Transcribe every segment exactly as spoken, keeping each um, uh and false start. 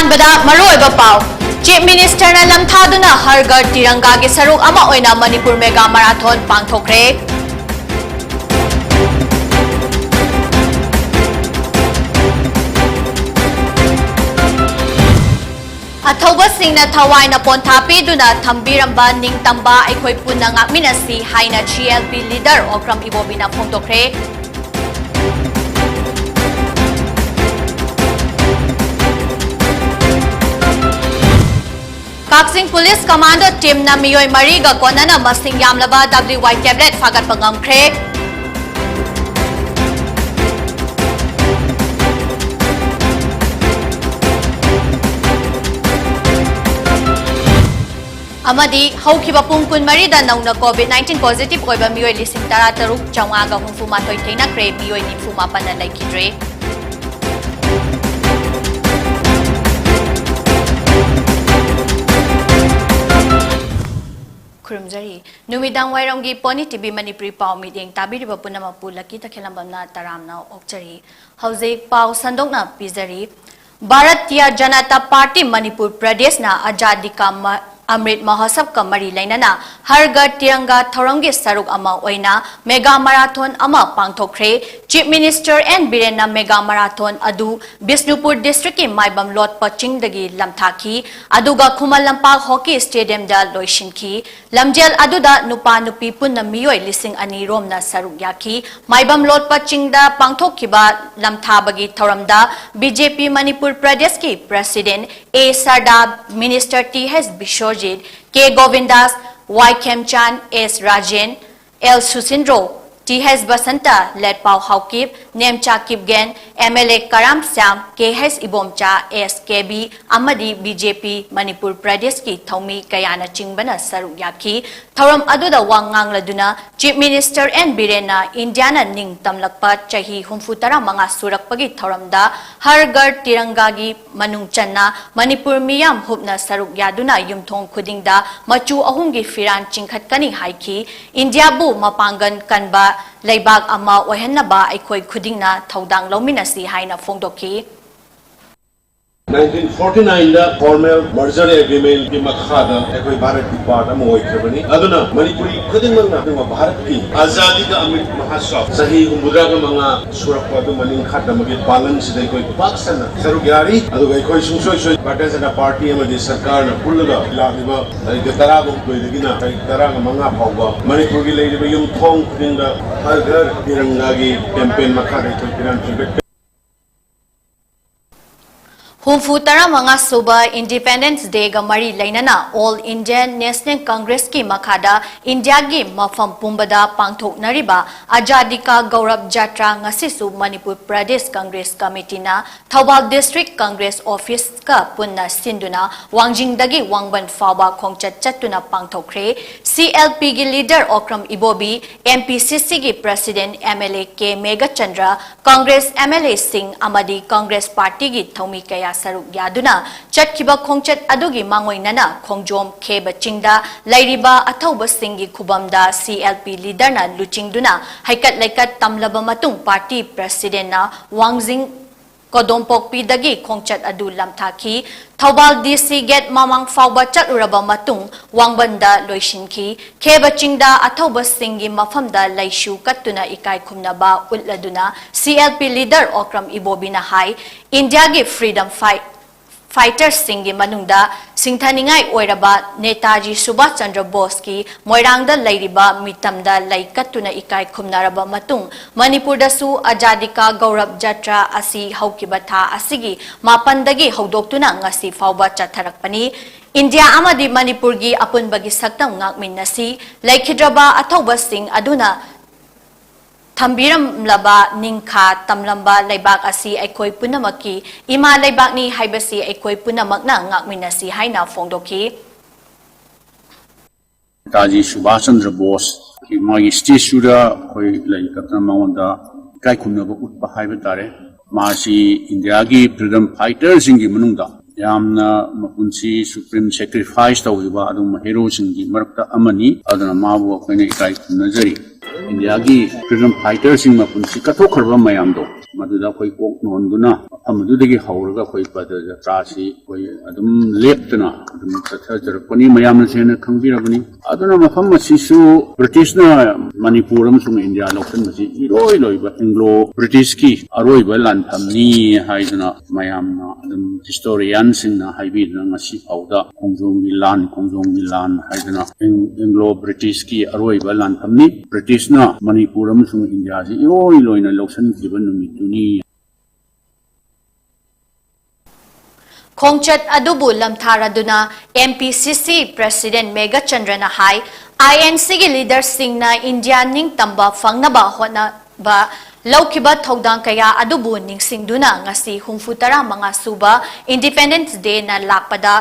ꯑꯍꯥꯟꯕꯗ ꯃꯔꯨꯑꯣꯏꯕ ꯄꯥꯎ꯫ ꯆꯤꯐ ꯃꯤꯅꯤꯁꯇꯔꯅ ꯂꯝꯊꯥꯗꯨꯅ ꯍꯔ ꯘꯔ ꯇꯤꯔꯪꯒꯥꯒꯤ ꯁꯔꯨꯛ ꯑꯃ ꯑꯣꯏꯅ ꯃꯅꯤꯄꯨꯔ ꯃꯦꯒꯥ ꯃꯔꯥꯊꯣꯟ ꯄꯥꯡꯊꯣꯛꯈ꯭ꯔꯦ꯫ ꯑꯊꯧꯕꯁꯤꯡꯅ ꯊꯋꯥꯏꯅ ꯄꯣꯟꯊꯥ ꯄꯤꯗꯨꯅ ꯊꯝꯕꯤꯔꯝꯕ ꯅꯤꯡꯇꯝꯕ ꯑꯩꯈꯣꯏ ꯄꯨꯟꯅ ꯉꯥꯛꯃꯤꯟꯅꯁꯤ ꯍꯥꯏꯅ G L P leader Okram ꯏꯕꯣꯕꯤꯅ ꯐꯣꯡꯗꯣꯛꯈ꯭ꯔꯦ꯫ ꯀꯛꯆꯤꯡ ꯄꯨꯂꯤꯁ ꯀꯃꯥꯟꯗꯣ ꯇꯤꯝꯅ ꯃꯤꯑꯣꯏ ꯃꯔꯤꯒ ꯀꯣꯟꯅꯅ ꯃꯁꯤꯡ ꯌꯥꯝꯂꯕ ꯗꯕ꯭ꯂꯤꯎ ꯋꯥꯏ ꯇꯦꯕ꯭ꯂꯦꯠ ꯐꯥꯒꯠꯄ ꯉꯝꯈ꯭ꯔꯦ꯫ ꯑꯃꯗꯤ ꯍꯧꯈꯤꯕ ꯄꯨꯡ ꯀꯨꯟꯃꯔꯤꯗ ꯅꯧꯅ ꯀꯣꯚꯤꯗ ꯅꯥꯏꯟꯇꯤꯟ ꯄꯣꯖꯤꯇꯤꯚ ꯑꯣꯏꯕ ꯃꯤꯑꯣꯏ ꯂꯤꯁꯤꯡ ꯇꯔꯥꯇꯔꯨꯛ ꯆꯥꯝꯃꯉꯥꯒ ꯍꯨꯝꯐꯨ ꯃꯥꯊꯣꯏ ꯊꯦꯡꯅꯈ꯭ꯔꯦ, ꯃꯤꯑꯣꯏ ꯅꯤꯐꯨ ꯃꯥꯄꯟꯅ ꯂꯩꯈꯤꯗ꯭ꯔꯦ꯫ ꯈꯨꯔꯨꯝꯖꯔꯤ꯫ ꯅꯨꯃꯤꯗꯥꯡ ꯋꯥꯏꯔꯝꯒꯤ ꯄꯣꯅꯤ ꯇꯤ ꯚꯤ ꯃꯅꯤꯄꯨꯔꯤ ꯄꯥꯎ ꯃꯤꯠꯌꯦꯡ ꯇꯥꯕꯤꯔꯤꯕ ꯄꯨꯝꯅꯃꯛꯄꯨ ꯂꯛꯀꯤ ꯇꯈꯦꯜꯂꯝꯕꯝꯅ ꯇꯔꯥꯝꯅ ꯑꯣꯛꯆꯔꯤ꯫ ꯍꯧꯖꯤꯛ ꯄꯥꯎ ꯁꯟꯗꯣꯛꯅ ꯄꯤꯖꯔꯤ꯫ ꯚꯥꯔꯇꯤꯌ ꯖꯅꯇꯥ ꯄꯥꯔꯇꯤ ꯃꯅꯤꯄꯨꯔ ꯄ꯭ꯔꯗꯦꯁꯅ ꯑꯖꯥꯗꯤ ꯀꯥ ꯃ-, ꯑꯃ꯭ꯔꯤꯠ ꯃꯍꯣꯠꯁꯕꯀ ꯃꯔꯤ ꯂꯩꯅꯅ ꯍꯔ ꯘꯔ ꯇꯤꯔꯪꯒꯥ ꯊꯧꯔꯝꯒꯤ ꯁꯔꯨꯛ ꯑꯃ ꯑꯣꯏꯅ ꯃꯦꯒꯥ ꯃꯔꯥꯊꯣꯟ ꯑꯃ ꯄꯥꯡꯊꯣꯛꯈ꯭ꯔꯦ꯫ ꯆꯤꯐ ꯃꯤꯅꯤꯁꯇꯔ ꯑꯦꯟ ꯕꯤꯔꯦꯟꯅ ꯃꯦꯒꯥ ꯃꯔꯥꯊꯣꯟ ꯑꯗꯨ ꯕꯤꯁꯅꯨꯄꯨꯔ ꯗꯤꯁꯇ꯭ꯔꯤꯛꯀꯤ ꯃꯥꯏꯕꯝ ꯂꯣꯠꯄ ꯆꯤꯡꯗꯒꯤ ꯂꯝꯊꯥꯈꯤ, ꯑꯗꯨꯒ ꯈꯨꯃꯟ ꯂꯝꯄꯥꯛ ꯍꯣꯀꯤ ꯁ꯭ꯇꯦꯗꯤꯌꯝꯗ ꯂꯣꯏꯁꯤꯟꯈꯤ꯫ ꯂꯝꯖꯦꯜ ꯑꯗꯨꯗ ꯅꯨꯄꯥ ꯅꯨꯄꯤ ꯄꯨꯟꯅ ꯃꯤꯑꯣꯏ ꯂꯤꯁꯤꯡ ꯑꯅꯤ ꯔꯣꯝꯅ ꯁꯔꯨꯛ ꯌꯥꯈꯤ꯫ ꯃꯥꯏꯕꯝ ꯂꯣꯠꯄ ꯆꯤꯡꯗ ꯄꯥꯡꯊꯣꯛꯈꯤꯕ ꯂꯝꯊꯥꯕꯒꯤ ꯊꯧꯔꯝꯗ ꯕꯤ ꯖꯦ ꯄꯤ ꯃꯅꯤꯄꯨꯔ ꯄ꯭ꯔꯗꯦꯁꯀꯤ president A Sarda, minister T H Biswajit, K Govindas, Y Khemchand, S Rajen, L Susindro, T H Basanta, Letpao Haokip, Nemcha Kipgen, M L A Karam Shyam, K H Ibomcha, S K B ꯑꯃꯗꯤ ꯕꯤ ꯖꯦ ꯄꯤ ꯃꯅꯤꯄꯨꯔ ꯄ꯭ꯔꯗꯦꯁꯀꯤ ꯊꯧꯃꯤ ꯀꯌꯥꯅꯆꯤꯡꯕꯅ ꯁꯔꯨꯛ ꯌꯥꯈꯤ꯫ ꯊꯧꯔꯝ ꯑꯗꯨꯗ ꯋꯥ ꯉꯥꯡꯂꯗꯨꯅ ꯆꯤꯐ ꯃꯤꯅꯤꯁꯇꯔ ꯑꯦꯟ ꯕꯤꯔꯦꯟꯅ ꯏꯟꯗꯤꯌꯥꯅ ꯅꯤꯡꯇꯝꯂꯛꯄ ꯆꯍꯤ ꯍꯨꯝꯐꯨ ꯇꯔꯥ ꯃꯉꯥ ꯁꯨꯔꯛꯄꯒꯤ ꯊꯧꯔꯝꯗ ꯍꯔ ꯘꯔ ꯇꯤꯔꯪꯒꯥꯒꯤ ꯃꯅꯨꯡ ꯆꯟꯅ ꯃꯅꯤꯄꯨꯔ ꯃꯤꯌꯥꯝ ꯍꯨꯞꯅ ꯁꯔꯨꯛ ꯌꯥꯗꯨꯅ ꯌꯨꯝꯊꯣꯡ ꯈꯨꯗꯤꯡꯗ ꯃꯆꯨ ꯑꯍꯨꯝꯒꯤ ꯐꯤꯔꯥꯟ ꯆꯤꯡꯈꯠꯀꯅꯤ ꯍꯥꯏꯈꯤ꯫ ꯏꯟꯗꯤꯌꯥꯕꯨ ꯃꯄꯥꯡꯒꯜ ꯀꯟꯕ ꯂꯩꯕꯥꯛ ꯑꯃ ꯑꯣꯏꯍꯟꯅꯕ ꯑꯩꯈꯣꯏ ꯈꯨꯗꯤꯡꯅ ꯊꯧꯗꯥꯡ ꯂꯧꯃꯤꯟꯅꯁꯤ ꯍꯥꯏꯅ ꯐꯣꯡꯗꯣꯛꯈꯤ꯫ ꯅꯥꯏꯟꯇꯤꯟ ꯐꯣꯔꯇꯤ ꯅꯥꯏꯟꯗ formal merger agreement ꯀꯤ ꯃꯈꯥꯗ ꯑꯩꯈꯣꯏ ꯚꯥꯔꯠꯀꯤ part ꯑꯃ ꯑꯣꯏꯈ꯭ꯔꯕꯅꯤ꯫ ꯑꯗꯨꯅ ꯃꯅꯤꯄꯨꯔꯤ ꯈꯨꯗꯤꯡꯃꯛꯅ ꯑꯗꯨꯒꯨꯝꯕ ꯚꯥꯔꯠꯀꯤ ꯑꯖꯥꯗꯤ ꯀ ꯑꯃ꯭ꯔꯤꯠ ꯃꯍꯣꯠꯁꯕ ꯆꯍꯤ ꯍꯨꯝꯐꯨꯇꯔꯥꯒ ꯃꯉꯥ ꯁꯨꯔꯛꯄ ꯑꯗꯨ ꯃꯅꯤꯡ ꯈꯥ ꯇꯝꯕꯒꯤ ꯄꯥꯡꯒꯜꯁꯤꯗ ꯑꯩꯈꯣꯏ ꯄꯥꯛ ꯁꯟꯅ ꯁꯔꯨꯛ ꯌꯥꯔꯤ꯫ ꯑꯗꯨꯒ ꯑꯩꯈꯣꯏ ꯁꯨꯡꯁꯣꯏ ꯁꯣꯏ ꯚꯥꯔꯇꯤꯌ ꯖꯅꯇꯥ ꯄꯥꯔꯇꯤ ꯑꯃꯗꯤ ꯁꯔꯀꯥꯔꯅ ꯄꯨꯜꯂꯒ ꯂꯥꯛꯂꯤꯕ ꯇꯥꯔꯤꯛ ꯇꯔꯥꯍꯨꯝꯗꯣꯏꯗꯒꯤꯅ ꯇꯥꯔꯤꯛ ꯇꯔꯥꯃꯉꯥ ꯐꯥꯎꯕ ꯃꯅꯤꯄꯨꯔꯒꯤ ꯂꯩꯔꯤꯕ ꯌꯨꯝꯊꯣꯡ ꯈꯨꯗꯤꯡꯗ ꯍꯔ ꯘꯔ ꯇꯤꯔꯪꯒꯥꯒꯤ campaign ꯃꯈꯥꯗ ꯑꯩꯈꯣꯏ ꯐꯤꯔꯥꯟ ꯆꯤꯡꯈꯠꯀꯅꯤ꯫ ꯍꯨꯝꯐꯨ ꯇꯔꯥꯃꯉꯥ ꯁꯨꯕ Independence Day ꯒ ꯃꯔꯤ ꯂꯩꯅꯅ All Indian National Congress ꯀꯤ ꯃꯈꯥꯗ ꯏꯟꯗꯤꯌꯥꯒꯤ ꯃꯐꯝ ꯄꯨꯝꯕꯗ ꯄꯥꯡꯊꯣꯛꯅꯔꯤꯕ ꯑꯖꯥꯗꯤ ꯀꯥ ꯒꯧꯔꯕ ꯖꯥꯇ꯭ꯔꯥ ꯉꯁꯤꯁꯨ Manipur Pradesh Congress ꯀꯃꯤꯇꯤꯅ Thoubal District Congress Office ꯀ ꯄꯨꯟꯅ ꯁꯤꯟꯗꯨꯅ ꯋꯥꯡꯖꯤꯡꯗꯒꯤ ꯋꯥꯡꯕꯟ ꯐꯥꯎꯕ ꯈꯣꯡꯆꯠ ꯆꯠꯇꯨꯅ ꯄꯥꯡꯊꯣꯛꯈ꯭ꯔꯦ꯫ C L P ꯒꯤ leader ꯑꯣꯀ꯭ꯔꯝ ꯏꯕꯣꯕꯤ, M P C C ꯒꯤ president M L A K Meghachandra, Congress M L A ꯁꯤꯡ ꯑꯃꯗꯤ ꯀꯪꯒ꯭ꯔꯦꯁ ꯄꯥꯔꯇꯤꯒꯤ ꯊꯧꯃꯤ ꯀꯌꯥ ꯁꯔꯨꯛ ꯌꯥꯗꯨꯅ ꯆꯠꯈꯤꯕ ꯈꯣꯡꯆꯠ ꯑꯗꯨꯒꯤ ꯃꯥꯡꯑꯣꯏꯅꯅ ꯈꯣꯡꯖꯣꯝ ꯈꯦꯕ ꯆꯤꯡꯗ ꯂꯩꯔꯤꯕ ꯑꯊꯧꯕꯁꯤꯡꯒꯤ ꯈꯨꯕꯝꯗ C L P leader ꯅ ꯂꯨꯆꯤꯡꯗꯨꯅ ꯍꯩꯀꯠ ꯂꯩꯀꯠ ꯇꯝꯂꯕ ꯃꯇꯨꯡ ꯄꯥꯔꯇꯤ president ꯅ ꯋꯥꯡꯖꯤꯡ ꯀꯣꯗꯣꯝꯄꯣꯛꯄꯤꯗꯒꯤ ꯈꯣꯡꯆꯠ ꯑꯗꯨ ꯂꯝꯊꯥꯈꯤ꯫ ꯊꯧꯕꯥꯜ D C gate ꯃꯃꯥꯡ ꯐꯥꯎꯕ ꯆꯠꯂꯨꯔꯕ ꯃꯇꯨꯡ ꯋꯥꯡꯕꯟꯗ ꯂꯣꯏꯁꯤꯟꯈꯤ꯫ ꯈꯦꯕ ꯆꯤꯡꯗ ꯑꯊꯧꯕꯁꯤꯡꯒꯤ ꯃꯐꯝꯗ ꯂꯩꯁꯨ ꯀꯠꯇꯨꯅ ꯏꯀꯥꯏ ꯈꯨꯝꯅꯕ ꯎꯠꯂꯗꯨꯅ C L P leader Okram ꯏꯕꯣꯕꯤꯅ ꯍꯥꯏ, ꯏꯟꯗꯤꯌꯥꯒꯤ freedom fight, fighter ꯁꯤꯡꯒꯤ ꯃꯅꯨꯡꯗ ꯁꯤꯡꯊꯅꯤꯡꯉꯥꯏ ꯑꯣꯏꯔꯕ ꯅꯦꯇꯥꯖꯤ ꯁꯨꯚꯥꯁ ꯆꯟꯗ꯭ꯔ ꯕꯣꯁꯀꯤ ꯃꯣꯏꯔꯥꯡꯗ ꯂꯩꯔꯤꯕ ꯃꯤꯇꯝꯗ ꯂꯩ ꯀꯠꯇꯨꯅ ꯏꯀꯥꯏ ꯈꯨꯝꯅꯔꯕ ꯃꯇꯨꯡ ꯃꯅꯤꯄꯨꯔꯗꯁꯨ ꯑꯖꯥꯗꯤ ꯀꯥ ꯒꯧꯔꯕ ꯖꯥꯇ꯭ꯔꯥ ꯑꯁꯤ ꯍꯧꯈꯤꯕ ꯊꯥ ꯑꯁꯤꯒꯤ ꯃꯥꯄꯟꯗꯒꯤ ꯍꯧꯗꯣꯛꯇꯨꯅ ꯉꯁꯤ ꯐꯥꯎꯕ ꯆꯠꯊꯔꯛꯄꯅꯤ꯫ ꯏꯟꯗꯤꯌꯥ ꯑꯃꯗꯤ ꯃꯅꯤꯄꯨꯔꯒꯤ ꯑꯄꯨꯟꯕꯒꯤ ꯁꯛꯇꯝ ꯉꯥꯛꯃꯤꯟꯅꯁꯤ꯫ ꯂꯩꯈꯤꯗ꯭ꯔꯕ ꯑꯊꯧꯕꯁꯤꯡ ꯑꯗꯨꯅ ꯊꯝꯕꯤꯔꯝꯂꯕ ꯅꯤꯡꯈꯥ ꯇꯝꯂꯝꯕ ꯂꯩꯕꯥꯛ ꯑꯁꯤ ꯑꯩꯈꯣꯏ ꯄꯨꯝꯅꯃꯛꯀꯤ ꯏꯃꯥ ꯂꯩꯕꯥꯛꯅꯤ ꯍꯥꯏꯕꯁꯤ ꯑꯩꯈꯣꯏ ꯄꯨꯝꯅꯃꯛꯅ ꯉꯥꯛꯃꯤꯟꯅꯁꯤ ꯍꯥꯏꯅ ꯐꯣꯡꯗꯣꯛꯈꯤ꯫ ꯅꯦꯇꯥꯖꯤ ꯁꯨꯚꯥꯁ ꯆꯟꯗ꯭ꯔ ꯕꯣꯁ ꯃꯥꯒꯤ statue ꯗ ꯑꯩꯈꯣꯏ ꯂꯩ ꯀꯠꯇꯅ ꯃꯉꯣꯟꯗ ꯏꯀꯥꯏ ꯈꯨꯝꯅꯕ ꯎꯠꯄ ꯍꯥꯏꯕ ꯇꯥꯔꯦ꯫ ꯃꯥꯁꯤ ꯏꯟꯗꯤꯌꯥꯒꯤ freedom fighter ꯁꯤꯡꯒꯤ ꯃꯅꯨꯡꯗ ꯌꯥꯝꯅ ꯃꯄꯨꯟꯁꯤ supreme sacrifice ꯇꯧꯈꯤꯕ ꯑꯗꯨꯒꯨꯝꯕ hero ꯁꯤꯡꯒꯤ ꯃꯔꯛꯇ ꯑꯃꯅꯤ꯫ ꯑꯗꯨꯅ ꯃꯥꯕꯨ ꯑꯩꯈꯣꯏꯅ ꯏꯀꯥꯏ ꯈꯨꯝꯅꯖꯔꯤ꯫ ꯏꯟꯗꯤꯌꯥꯒꯤ ꯐ꯭ꯔꯤꯗꯝ ꯐꯥꯏꯇꯔꯁꯤꯡ ꯃꯄꯨꯟꯁꯤ ꯀꯠꯊꯣꯛꯈ꯭ꯔꯕ ꯃꯌꯥꯝꯗꯣ, ꯃꯗꯨꯗ ꯑꯩꯈꯣꯏ ꯀꯣꯛ ꯅꯣꯟꯗꯨꯅ, ꯃꯐꯝ ꯑꯗꯨꯗꯒꯤ ꯍꯧꯔꯒ ꯑꯩꯈꯣꯏ ꯄꯗꯖꯇ꯭ꯔꯥꯁꯤ ꯑꯩꯈꯣꯏ ꯑꯗꯨꯝ ꯂꯦꯞꯇꯅ ꯑꯗꯨꯝ ꯆꯠꯊꯖꯔꯛꯄꯅꯤ꯫ ꯃꯌꯥꯝꯅꯁꯨ ꯍꯦꯟꯅ ꯈꯪꯕꯤꯔꯕꯅꯤ꯫ ꯑꯗꯨꯅ ꯃꯐꯝ ꯑꯁꯤꯁꯨ ꯕ꯭ꯔꯤꯇꯤꯁꯅ ꯃꯅꯤꯄꯨꯔ ꯑꯃꯁꯨꯡ ꯏꯟꯗꯤꯌꯥ ꯂꯧꯁꯤꯟꯕꯁꯤ ꯏꯔꯣꯏ ꯂꯣꯏꯕ ꯑꯦꯡꯒ꯭ꯂꯣ ꯕ꯭ꯔꯤꯇꯤꯁꯀꯤ ꯑꯔꯣꯏꯕ ꯂꯥꯟꯐꯝꯅꯤ ꯍꯥꯏꯗꯨꯅ ꯃꯌꯥꯝꯅ ꯑꯗꯨꯝ ꯍꯤꯁꯇꯣꯔꯤꯌꯥꯟꯁꯤꯡꯅ ꯍꯥꯏꯕꯤꯗꯨꯅ ꯉꯁꯤ ꯐꯥꯎꯗ ꯈꯣꯡꯖꯣꯝꯒꯤ ꯂꯥꯟ, ꯈꯣꯡꯖꯣꯝꯒꯤ ꯂꯥꯟ ꯍꯥꯏꯗꯨꯅ ꯑꯦꯡ-, ꯑꯦꯡꯒ꯭ꯂꯣ ꯕ꯭ꯔꯤꯇꯤꯁꯀꯤ ꯑꯔꯣꯏꯕ ꯂꯥꯟꯐꯝꯅꯤ꯫ ꯕ꯭ꯔꯤꯇꯤꯁꯅ ꯃꯅꯤꯄꯨꯔ ꯑꯃꯁꯨꯡ ꯏꯟꯗꯤꯌꯥꯁꯤ ꯏꯔꯣꯏ ꯂꯣꯏꯅ ꯂꯧꯁꯤꯟꯈꯤꯕ ꯅꯨꯃꯤꯠꯇꯨꯅꯤ꯫ ꯈꯣꯡꯆꯠ ꯑꯗꯨꯕꯨ ꯂꯝꯊꯥꯔꯗꯨꯅ M P C C President ꯃꯦꯘꯆꯟꯗ꯭ꯔꯅ high, I N C ꯒꯤ ꯂꯤꯗꯔꯁꯤꯡꯅ ꯏꯟꯗꯤꯌꯥ ꯅꯤꯡꯇꯝꯕ ꯐꯪꯅꯕ ꯍꯣꯠꯅꯕ ꯂꯧꯈꯤꯕ ꯊꯧꯗꯥꯡ ꯀꯌꯥ ꯑꯗꯨꯕꯨ ꯅꯤꯡꯁꯤꯡꯗꯨꯅ ꯉꯁꯤ ꯍꯨꯝꯐꯨ ꯇꯔꯥ ꯃꯉꯥ ꯁꯨꯕ Independence Day ꯅ ꯂꯥꯛꯄꯗ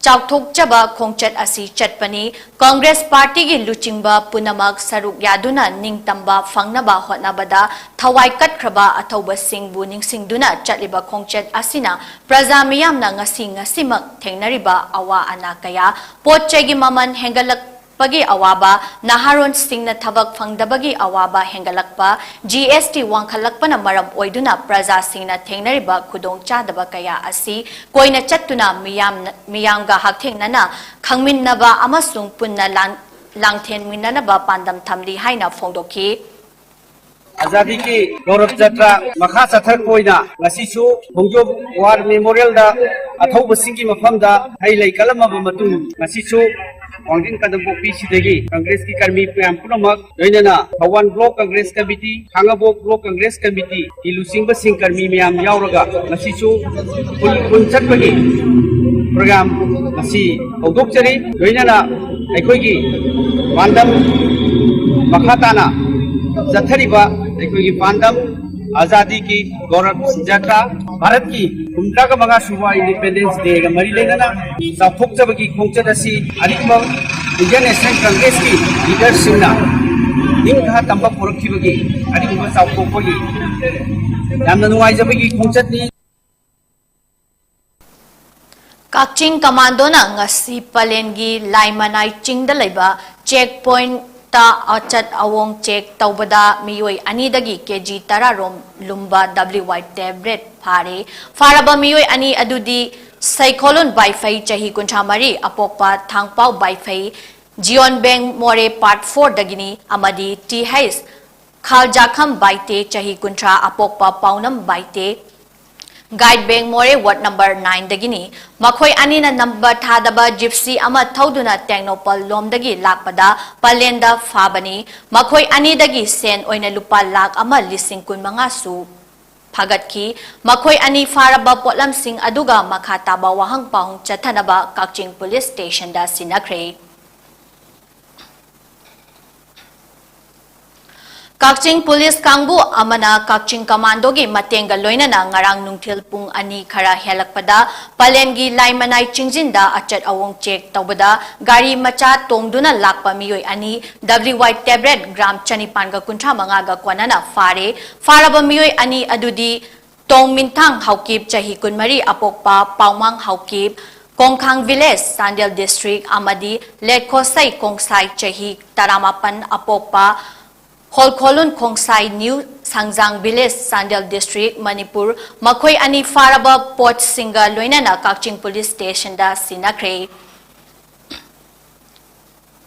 ꯆꯥꯎꯊꯣꯛꯆꯕ ꯈꯣꯡꯆꯠ ꯑꯁꯤ ꯆꯠꯄꯅꯤ꯫ ꯀꯪꯒ꯭ꯔꯦꯁ ꯄꯥꯔꯇꯤꯒꯤ ꯂꯨꯆꯤꯡꯕ ꯄꯨꯝꯅꯃꯛ ꯁꯔꯨꯛ ꯌꯥꯗꯨꯅ ꯅꯤꯡꯇꯝꯕ ꯐꯪꯅꯕ ꯍꯣꯠꯅꯕꯗ ꯊꯋꯥꯏ ꯀꯠꯈ꯭ꯔꯕ ꯑꯊꯧꯕꯁꯤꯡꯕꯨ ꯅꯤꯡꯁꯤꯡꯗꯨꯅ ꯆꯠꯂꯤꯕ ꯈꯣꯡꯆꯠ ꯑꯁꯤꯅ ꯄ꯭ꯔꯖꯥ ꯃꯤꯌꯥꯝꯅ ꯉꯁꯤ ꯉꯁꯤꯃꯛ ꯊꯦꯡꯅꯔꯤꯕ ꯑꯋꯥ ꯑꯅꯥ ꯀꯌꯥ, ꯄꯣꯠ ꯆꯩꯒꯤ ꯃꯃꯜ ꯍꯦꯟꯒꯠꯂꯛꯄꯒꯤ ꯑꯋꯥꯕ, ꯅꯍꯥꯔꯣꯟꯁꯤꯡꯅ ꯊꯕꯛ ꯐꯪꯗꯕꯒꯤ ꯑꯋꯥꯕ ꯍꯦꯟꯒꯠꯂꯛꯄ, G S T ꯋꯥꯡꯈꯠꯂꯛꯄꯅ ꯃꯔꯝ ꯑꯣꯏꯗꯨꯅ ꯄ꯭ꯔꯖꯥꯁꯤꯡꯅ ꯊꯦꯡꯅꯔꯤꯕ ꯈꯨꯗꯣꯡꯆꯥꯗꯕ ꯀꯌꯥ ꯑꯁꯤ ꯀꯣꯏꯅ ꯆꯠꯇꯨꯅ ꯃꯤꯌꯥꯝꯅ, ꯃꯤꯌꯥꯝꯒ ꯍꯛꯊꯦꯡꯅꯅ ꯈꯪꯃꯤꯟꯅꯕ ꯑꯃꯁꯨꯡ ꯄꯨꯟꯅ ꯂꯥꯟ-, ꯂꯥꯡꯊꯦꯟꯃꯤꯟꯅꯅꯕ ꯄꯥꯟꯗꯝ ꯊꯝꯂꯤ ꯍꯥꯏꯅ ꯐꯣꯡꯗꯣꯛꯈꯤ꯫ ꯑꯖꯥꯗꯤꯒꯤ ꯒꯧꯔꯕ ꯖꯇ꯭ꯔꯥ ꯃꯈꯥ ꯆꯠꯊꯔꯛꯄ ꯑꯣꯏꯅ ꯉꯁꯤꯁꯨ ꯈꯣꯡꯖꯣꯝ ꯋꯥꯔ ꯃꯦꯃꯣꯔꯤꯌꯦꯜꯗ ꯑꯊꯧꯕꯁꯤꯡꯒꯤ ꯃꯐꯝꯗ ꯍꯩ ꯂꯩ ꯀꯠꯂꯝꯃꯕ ꯃꯇꯨꯡ ꯉꯁꯤꯁꯨ ꯋꯥꯡꯖꯤꯡ ꯀꯥꯡꯄꯣꯛꯄꯤꯁꯤꯗꯒꯤ ꯀꯪꯒ꯭ꯔꯦꯁꯀꯤ ꯀꯔꯃꯤ ꯃꯌꯥꯝ ꯄꯨꯝꯅꯃꯛ ꯂꯣꯏꯅꯅ Thoubal block Congress committee, Khangabok block Congress ꯀꯃꯤꯇꯤꯒꯤ ꯂꯨꯆꯤꯡꯕꯁꯤꯡ ꯀꯔꯃꯤ ꯃꯌꯥꯝ ꯌꯥꯎꯔꯒ ꯉꯁꯤꯁꯨ ꯈꯨꯜ ꯈꯨꯜ ꯆꯠꯄꯒꯤ ꯄ꯭ꯔꯣꯒ꯭ꯔꯥꯝ ꯉꯁꯤ ꯍꯧꯗꯣꯛꯆꯔꯤ꯫ ꯂꯣꯏꯅꯅ ꯑꯩꯈꯣꯏꯒꯤ ꯄꯥꯟꯗꯝ ꯃꯈꯥ ꯇꯥꯅ ꯆꯠꯊꯔꯤꯕ ꯑꯩꯈꯣꯏꯒꯤ ꯄꯥꯟꯗꯝ ꯑꯖꯥꯗꯤꯒꯤ ꯒꯧꯔꯕ ꯖꯇ꯭ꯔꯥ, ꯚꯥꯔꯠꯀꯤ ꯍꯨꯝꯗ꯭ꯔꯥꯒ ꯃꯉꯥ ꯁꯨꯕ ꯏꯟꯗꯤꯄꯦꯟꯗꯦꯟꯁ ꯗꯦꯒ ꯃꯔꯤ ꯂꯩꯅꯅ ꯆꯥꯎꯊꯣꯛꯆꯕꯒꯤ ꯈꯣꯡꯆꯠ ꯑꯁꯤ ꯑꯔꯤꯕ ꯏꯟꯗꯤꯌꯟ ꯅꯦꯁꯅꯦꯜ ꯀꯪꯒ꯭ꯔꯦꯁꯀꯤ ꯂꯤꯗꯔꯁꯤꯡꯅ ꯅꯤꯡꯊꯥ ꯇꯝꯕ ꯄꯨꯔꯛꯈꯤꯕꯒꯤ ꯑꯔꯤꯕ ꯆꯥꯎꯊꯣꯛꯄꯒꯤ ꯌꯥꯝꯅ ꯅꯨꯡꯉꯥꯏꯖꯕꯒꯤ ꯈꯣꯡꯆꯠꯅꯤ꯫ ꯀꯛꯆꯤꯡ ꯀꯃꯥꯟꯗꯣꯅ ꯉꯁꯤ ꯄꯂꯦꯟꯒꯤ ꯂꯥꯏꯃꯅꯥꯏ ꯆꯤꯡꯗ ꯂꯩꯕ ꯆꯦꯛ ꯄꯣꯏꯟ ꯇ ꯑꯆꯠ ꯑꯋꯣꯡ ꯆꯦꯛ ꯇꯧꯕꯗ ꯃꯤꯑꯣꯏ ꯑꯅꯤꯗꯒꯤ ꯀꯦꯖꯤ ꯇꯔꯥ ꯔꯣꯝ ꯂꯨꯝꯕ ꯗꯕ꯭ꯂꯤꯎ ꯋꯥꯏ ꯇꯦꯕ꯭ꯂꯦꯠ ꯐꯥꯔꯦ꯫ ꯐꯥꯔꯕ ꯃꯤꯑꯣꯏ ꯑꯅꯤ ꯑꯗꯨꯗꯤ ꯁꯩꯈꯣꯂꯨꯟ ꯕꯥꯏꯐꯩ, ꯆꯍꯤ ꯀꯨꯟꯊ꯭ꯔꯥ ꯃꯔꯤ, ꯑꯄꯣꯛꯄ ꯊꯥꯡꯄꯥꯎ ꯕꯥꯏꯐꯩ, ꯖꯤꯌꯣꯟꯕꯦꯡ ꯃꯣꯔꯦ ꯄꯥꯔꯠ ꯐꯣꯔꯗꯒꯤꯅꯤ ꯑꯃꯗꯤ ꯇꯤ ꯍꯩꯆ ꯈꯥꯜꯖꯥꯈꯝ ꯕꯥꯏꯇꯦ, ꯆꯍꯤ ꯀꯨꯟꯊ꯭ꯔꯥ, ꯑꯄꯣꯛꯄ ꯄꯥꯎꯅꯝ ꯕꯥꯏꯇꯦ, ꯒꯥꯏꯠꯕꯦꯡ ꯃꯣꯔꯦ ꯋꯥꯔꯗ ꯅꯝꯕꯔ ꯅꯥꯏꯟꯗꯒꯤꯅꯤ꯫ ꯃꯈꯣꯏ ꯑꯅꯤꯅ ꯅꯝꯕꯔ ꯊꯥꯗꯕ ꯖꯤꯞꯁꯤ ꯑꯃ ꯊꯧꯗꯨꯅ ꯇꯦꯡꯅꯧꯄꯜ ꯂꯣꯝꯗꯒꯤ ꯂꯥꯛꯄꯗ ꯄꯂꯦꯟꯗ ꯐꯥꯕꯅꯤ꯫ ꯃꯈꯣꯏ ꯑꯅꯤꯗꯒꯤ ꯁꯦꯟ ꯑꯣꯏꯅ ꯂꯨꯄꯥ ꯂꯥꯈ ꯑꯃ ꯂꯤꯁꯤꯡ ꯀꯨꯟ ꯃꯉꯥꯁꯨ ꯐꯥꯒꯠꯈꯤ꯫ ꯃꯈꯣꯏ ꯑꯅꯤ ꯐꯥꯔꯕ ꯄꯣꯠꯂꯝꯁꯤꯡ ꯑꯗꯨꯒ ꯃꯈꯥ ꯇꯥꯕ ꯋꯥꯍꯪ ꯄꯥꯎꯍꯪ ꯆꯠꯊꯅꯕ ꯀꯛꯆꯤꯡ ꯄꯨꯂꯤꯁ ꯁ꯭ꯇꯦꯁꯟꯗ ꯁꯤꯟꯅꯈ꯭ꯔꯦ꯫ ꯀꯛꯆꯤꯡ ꯄꯨꯂꯤꯁ ꯀꯥꯡꯕꯨ ꯑꯃꯅ ꯀꯛꯆꯤꯡ ꯀꯃꯥꯟꯗꯣꯒꯤ ꯃꯇꯦꯡꯒ ꯂꯣꯏꯅꯅ ꯉꯔꯥꯡ ꯅꯨꯡꯊꯤꯜ ꯄꯨꯡ ꯑꯅꯤ ꯈꯔ ꯍꯦꯜꯂꯛꯄꯗ ꯄꯂꯦꯟꯒꯤ ꯂꯥꯏꯃꯅꯥꯏ ꯆꯤꯡꯖꯤꯟꯗ ꯑꯆꯠ ꯑꯋꯣꯡ ꯆꯦꯛ ꯇꯧꯕꯗ ꯒꯥꯔꯤ ꯃꯆꯥ ꯇꯣꯡꯗꯨꯅ ꯂꯥꯛꯄ ꯃꯤꯑꯣꯏ ꯑꯅꯤ ꯗꯕ꯭ꯂꯤꯎ ꯋꯥꯏ ꯇꯦꯕ꯭ꯂꯦꯠ ꯒ꯭ꯔꯥꯝ ꯆꯅꯤꯄꯥꯟꯒ ꯀꯨꯟꯊ꯭ꯔꯥ ꯃꯉꯥꯒ ꯀꯣꯟꯅꯅ ꯐꯥꯔꯦ꯫ ꯐꯥꯔꯕ ꯃꯤꯑꯣꯏ ꯑꯅꯤ ꯑꯗꯨꯗꯤ ꯇꯣꯡꯃꯤꯟꯊꯥꯡ ꯍꯥꯎꯀꯤꯞ, ꯆꯍꯤ ꯀꯨꯟꯃꯔꯤ, ꯑꯄꯣꯛꯄ ꯄꯥꯎꯃꯥꯡ ꯍꯥꯎꯀꯤꯞ, ꯀꯣꯡꯈꯥꯡ ꯚꯤꯂꯦꯖ, ꯆꯥꯟꯗꯦꯜ ꯗꯤꯁꯇ꯭ꯔꯤꯛ, ꯑꯃꯗꯤ ꯂꯦꯠꯈꯣꯁꯩ ꯀꯣꯡꯁꯥꯏ, ꯆꯍꯤ ꯇꯔꯥꯃꯥꯄꯟ, ꯑꯄꯣꯛꯄ ꯍꯣꯜꯈꯣꯂꯨꯟ ꯈꯣꯡꯁꯥꯏ, ꯅ꯭ꯌꯨ ꯁꯪꯖꯥꯡ ꯚꯤꯂꯦꯖ, ꯆꯥꯟꯗꯦꯜ ꯗꯤꯁꯇ꯭ꯔꯤꯛ, ꯃꯅꯤꯄꯨꯔ꯫ ꯃꯈꯣꯏ ꯑꯅꯤ ꯐꯥꯔꯕ ꯄꯣꯠꯁꯤꯡꯒ ꯂꯣꯏꯅꯅ ꯀꯛꯆꯤꯡ ꯄꯨꯂꯤꯁ ꯁ꯭ꯇꯦꯁꯟꯗ ꯁꯤꯟꯅꯈ꯭ꯔꯦ꯫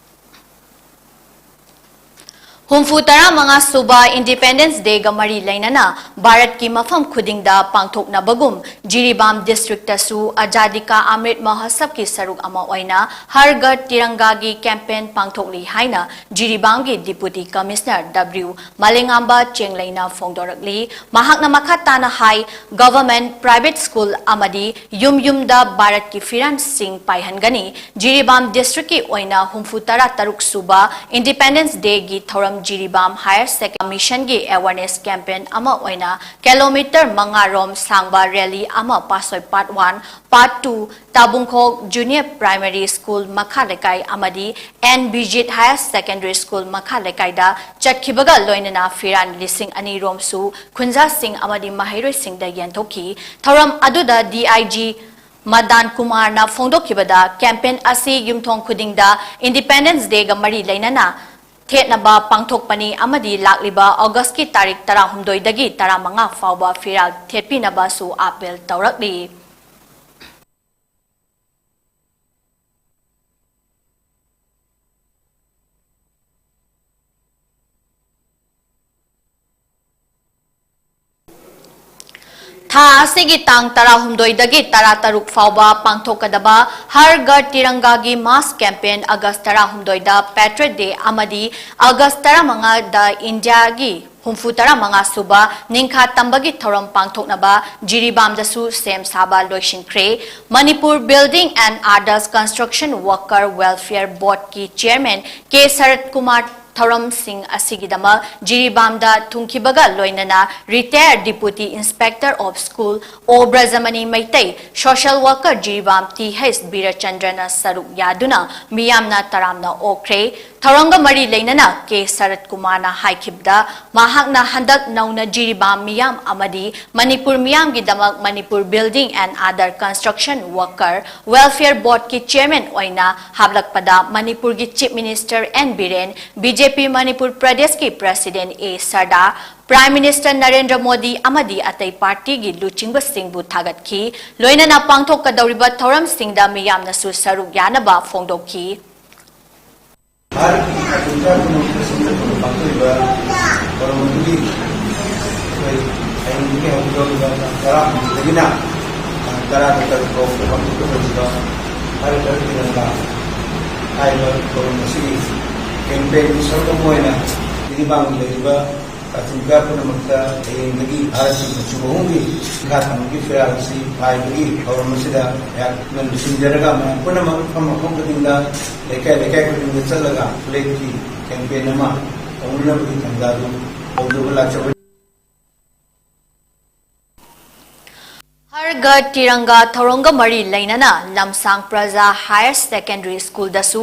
ꯍꯨꯝꯐꯨ ꯇꯔꯥꯃꯉꯥ ꯁꯨꯕ ꯏꯟꯗꯤꯄꯦꯟꯗꯦꯟꯁ ꯗꯦꯒ ꯃꯔꯤ ꯂꯩꯅꯅ ꯚꯥꯔꯠꯀꯤ ꯃꯐꯝ ꯈꯨꯗꯤꯡꯗ ꯄꯥꯡꯊꯣꯛꯅꯕꯒꯨꯝ ꯖꯤꯔꯤꯕꯥꯝ ꯗꯤꯁꯇ꯭ꯔꯤꯛꯇꯁꯨ ꯑꯖꯥꯗꯤ ꯀꯥ ꯑꯃ꯭ꯔꯤꯠ ꯃꯍꯣꯠꯁꯕꯀꯤ ꯁꯔꯨꯛ ꯑꯃ ꯑꯣꯏꯅ ꯍꯔ ꯘꯔ ꯇꯤꯔꯪꯒꯥꯒꯤ ꯀꯦꯝꯄꯦꯟ ꯄꯥꯡꯊꯣꯛꯂꯤ ꯍꯥꯏꯅ ꯖꯤꯔꯤꯕꯥꯝꯒꯤ ꯗꯤꯄꯨꯇꯤ ꯀꯃꯤꯁꯅꯔ ꯗꯕ꯭ꯂꯤꯎ ꯃꯂꯦꯉꯥꯝꯕ ꯆꯦꯡꯂꯩꯅ ꯐꯣꯡꯗꯣꯔꯛꯂꯤ꯫ ꯃꯍꯥꯛꯅ ꯃꯈꯥ ꯇꯥꯅ ꯍꯥꯏ, ꯒꯚꯔꯟꯃꯦꯟꯠ, ꯄ꯭ꯔꯥꯏꯚꯦꯠ ꯁ꯭ꯀꯨꯜ ꯑꯃꯗꯤ ꯌꯨꯝ ꯌꯨꯝꯗ ꯚꯥꯔꯠꯀꯤ ꯐꯤꯔꯥꯟꯁꯤꯡ ꯄꯥꯏꯍꯟꯒꯅꯤ꯫ ꯖꯤꯔꯤꯕꯥꯝ ꯗꯤꯁꯇ꯭ꯔꯤꯛꯀꯤ ꯑꯣꯏꯅ ꯍꯨꯝꯐꯨ ꯇꯔꯥ ꯇꯔꯨꯛ ꯁꯨꯕ ꯏꯟꯗꯤꯄꯦꯟꯗꯦꯟꯁ ꯗꯦꯒꯤ ꯊꯧꯔꯝ ꯖꯤꯔꯤꯕꯥꯝ ꯍꯥꯌꯔ ꯁꯦꯀꯦꯟꯗꯔꯤ ꯃꯤꯁꯟꯒꯤ ꯑꯦꯋꯥꯔꯅꯦꯁ ꯀꯦꯝꯄꯦꯟ ꯑꯃ ꯑꯣꯏꯅ ꯀꯤꯂꯣꯃꯤꯇꯔ ꯃꯉꯥ ꯔꯣꯝ ꯁꯥꯡꯕ ꯔꯦꯂꯤ ꯑꯃ ꯄꯥꯠꯁꯣꯏ part one, part two, Tabungkhok junior primary school ꯃꯈꯥ ꯂꯩꯀꯥꯏ ꯑꯃꯗꯤ N Bijit higher secondary school ꯃꯈꯥ ꯂꯩꯀꯥꯏꯗ ꯆꯠꯈꯤꯕꯒ ꯂꯣꯏꯅꯅ ꯐꯤꯔꯥꯟ ꯂꯤꯁꯤꯡ ꯑꯅꯤ ꯔꯣꯝꯁꯨ ꯈꯨꯟꯖꯥꯁꯤꯡ ꯑꯃꯗꯤ ꯃꯍꯩꯔꯣꯏꯁꯤꯡꯗ ꯌꯦꯟꯊꯣꯛꯈꯤ꯫ ꯊꯧꯔꯝ ꯑꯗꯨꯗ ꯗꯤ ꯑꯥꯏ ꯖꯤ ꯃꯗꯥꯟ ꯀꯨꯃꯥꯔꯅ ꯐꯣꯡꯗꯣꯛꯈꯤꯕꯗ, ꯀꯦꯝꯄꯦꯟ ꯑꯁꯤ ꯌꯨꯝꯊꯣꯡ ꯈꯨꯗꯤꯡꯗ ꯏꯟꯗꯤꯄꯦꯟꯗꯦꯟꯁ ꯗꯦꯒ ꯃꯔꯤ ꯂꯩꯅꯅ ꯊꯦꯠꯅꯕ ꯄꯥꯡꯊꯣꯛꯄꯅꯤ ꯑꯃꯗꯤ ꯂꯥꯛꯂꯤꯕ ꯑꯣꯒꯁꯀꯤ ꯇꯥꯔꯤꯛ ꯇꯔꯥꯍꯨꯝꯗꯣꯏꯗꯒꯤ ꯇꯔꯥꯃꯉꯥ ꯐꯥꯎꯕ ꯐꯤꯔꯥꯜ ꯊꯦꯠꯄꯤꯅꯕꯁꯨ ꯑꯥꯄꯤꯜ ꯇꯧꯔꯛꯂꯤ꯫ ꯊꯥ ꯑꯁꯤꯒꯤ ꯇꯥꯡ ꯇꯔꯥꯍꯨꯝꯗꯣꯏꯗꯒꯤ ꯇꯔꯥꯇꯔꯨꯛ ꯐꯥꯎꯕ ꯄꯥꯡꯊꯣꯛꯀꯗꯕ ꯍꯔ ꯘꯔ ꯇꯤꯔꯪꯒꯥꯒꯤ mass campaign ꯑꯥꯒꯁ ꯇꯔꯥꯍꯨꯝꯗꯣꯏꯗ Patriot Day ꯑꯃꯗꯤ ꯑꯥꯒꯁ ꯇꯔꯥꯃꯉꯥꯗ ꯏꯟꯗꯤꯌꯥꯒꯤ ꯍꯨꯝꯐꯨ ꯇꯔꯥꯃꯉꯥ ꯁꯨꯕ ꯅꯤꯡꯈꯥ ꯇꯝꯕꯒꯤ ꯊꯧꯔꯝ ꯄꯥꯡꯊꯣꯛꯅꯕ ꯖꯤꯔꯤꯕꯥꯝꯗꯁꯨ ꯁꯦꯝ ꯁꯥꯕ ꯂꯣꯏꯁꯤꯟꯈ꯭ꯔꯦ꯫ Manipur Building and Others Construction Worker Welfare Boardꯀꯤ chairman ꯀꯦ ꯁꯔꯠ ꯀꯨꯃꯥꯔ ꯊꯧꯔꯝꯁꯤꯡ ꯑꯁꯤꯒꯤꯗꯃꯛ ꯖꯤꯔꯤꯕꯥꯝꯗ ꯊꯨꯡꯈꯤꯕꯒ ꯂꯣꯏꯅꯅ retired Deputy Inspector of School O Brajamani Meitei, social worker Jiribam T H ꯕꯤꯔꯆꯟꯗ꯭ꯔꯅ ꯁꯔꯨꯛ ꯌꯥꯗꯨꯅ ꯃꯤꯌꯥꯝꯅ ꯇꯔꯥꯝꯅ ꯑꯣꯛꯈ꯭ꯔꯦ꯫ ꯊꯧꯔꯝꯒ ꯃꯔꯤ ꯂꯩꯅꯅ ꯀꯦ ꯁꯔꯠ ꯀꯨꯃꯥꯔꯅ ꯍꯥꯏꯈꯤꯕꯗ, ꯃꯍꯥꯛꯅ ꯍꯟꯗꯛ ꯅꯧꯅ ꯖꯤꯔꯤꯕꯥꯝ ꯃꯤꯌꯥꯝ ꯑꯃꯗꯤ Manipur ꯃꯤꯌꯥꯝꯒꯤꯗꯃꯛ Manipur Building and Other Construction Worker Welfare Boardꯀꯤ chairman ꯑꯣꯏꯅ ꯍꯥꯞꯂꯛꯄꯗ ꯃꯅꯤꯄꯨꯔꯒꯤ Chief Minister N Biren, B J P Manipur ꯄ꯭ꯔꯗꯦꯁꯀꯤ President ꯑꯦ ꯁꯔꯗꯥ, Prime Minister ꯅꯔꯦꯟꯗ꯭ꯔ ꯃꯣꯗꯤ ꯑꯃꯗꯤ ꯑꯇꯩ ꯄꯥꯔꯇꯤꯒꯤ ꯂꯨꯆꯤꯡꯕꯁꯤꯡꯕꯨ ꯊꯥꯒꯠꯈꯤ꯫ ꯂꯣꯏꯅꯅ ꯄꯥꯡꯊꯣꯛꯀꯗꯧꯔꯤꯕ ꯊꯧꯔꯝꯁꯤꯡꯗ ꯃꯤꯌꯥꯝꯅꯁꯨ ꯁꯔꯨꯛ ꯌꯥꯅꯕ ꯐꯣꯡꯗꯣꯛꯈꯤ꯫ ꯚꯥꯔꯠꯀꯤ ꯈꯥꯇꯤꯟ ꯀꯥ ꯄꯨꯝꯅꯃꯛꯇ ꯁꯤꯟꯖ ꯊꯨꯡꯅ ꯄꯥꯡꯊꯣꯛꯂꯤꯕ ꯊꯧꯔꯝ ꯑꯗꯨꯒꯤ ꯑꯩꯈꯣꯏ ꯍꯌꯦꯡꯗꯒꯤ ꯍꯧꯒꯗꯧꯔꯤꯕ ꯇꯥꯡ ꯇꯔꯥꯍꯨꯝꯗꯣꯏꯗꯒꯤꯅ ꯇꯥꯡ ꯇꯔꯥꯒ ꯇꯔꯨꯛ ꯐꯥꯎꯕ ꯄꯥꯡꯊꯣꯛꯀꯗꯧꯔꯤꯕ ꯍꯔ ꯘꯔ ꯇꯤꯔꯪꯒꯥ ꯍꯥꯏꯔꯤꯕ ꯊꯧꯔꯝ ꯑꯁꯤꯒꯤ campaignꯒꯤ ꯁꯔꯨꯛ ꯑꯃ ꯑꯣꯏꯅ ꯖꯤꯔꯤꯕꯥꯝꯒꯤ ꯂꯩꯔꯤꯕ ꯀꯥꯆꯤꯟ ꯀꯣꯌꯥ ꯄꯨꯝꯅꯃꯛꯇ ꯍꯌꯦꯡꯗꯒꯤ ꯚꯥꯔꯠꯀꯤ ꯃꯆꯨ ꯑꯍꯨꯝꯒꯤ ꯅꯤꯡꯈꯥ ꯊꯝꯕꯒꯤ ꯐꯤꯔꯥꯜ ꯑꯁꯤ ꯄꯥꯏꯕꯒꯤ ꯊꯧꯔꯝ ꯑꯁꯤꯗ ꯑꯩꯍꯥꯛꯅ ꯂꯨꯆꯤꯡꯖꯔꯒ ꯃꯌꯥꯝ ꯄꯨꯝꯅꯃꯛ ꯃꯐꯝ ꯃꯐꯝ ꯈꯨꯗꯤꯡꯗ, ꯂꯩꯀꯥꯏ ꯂꯩꯀꯥꯏ ꯈꯨꯗꯤꯡꯗ ꯆꯠꯂꯒ flagꯀꯤ campaign ꯑꯃ ꯇꯧꯅꯅꯕꯒꯤ ꯊꯧꯗꯥꯡ ꯑꯗꯨ ꯇꯧꯖꯕ ꯂꯥꯛꯆꯕꯅꯤ꯫ ꯍꯔ ꯒ ꯇꯤꯔꯪꯒꯥ ꯊꯧꯔꯝꯒ ꯃꯔꯤ ꯂꯩꯅꯅ ꯂꯝꯁꯥꯡ ꯄ꯭ꯔꯖꯥ ꯍꯥꯌꯔ ꯁꯦꯀꯦꯟꯗꯔꯤ ꯁ꯭ꯀꯨꯜꯗꯁꯨ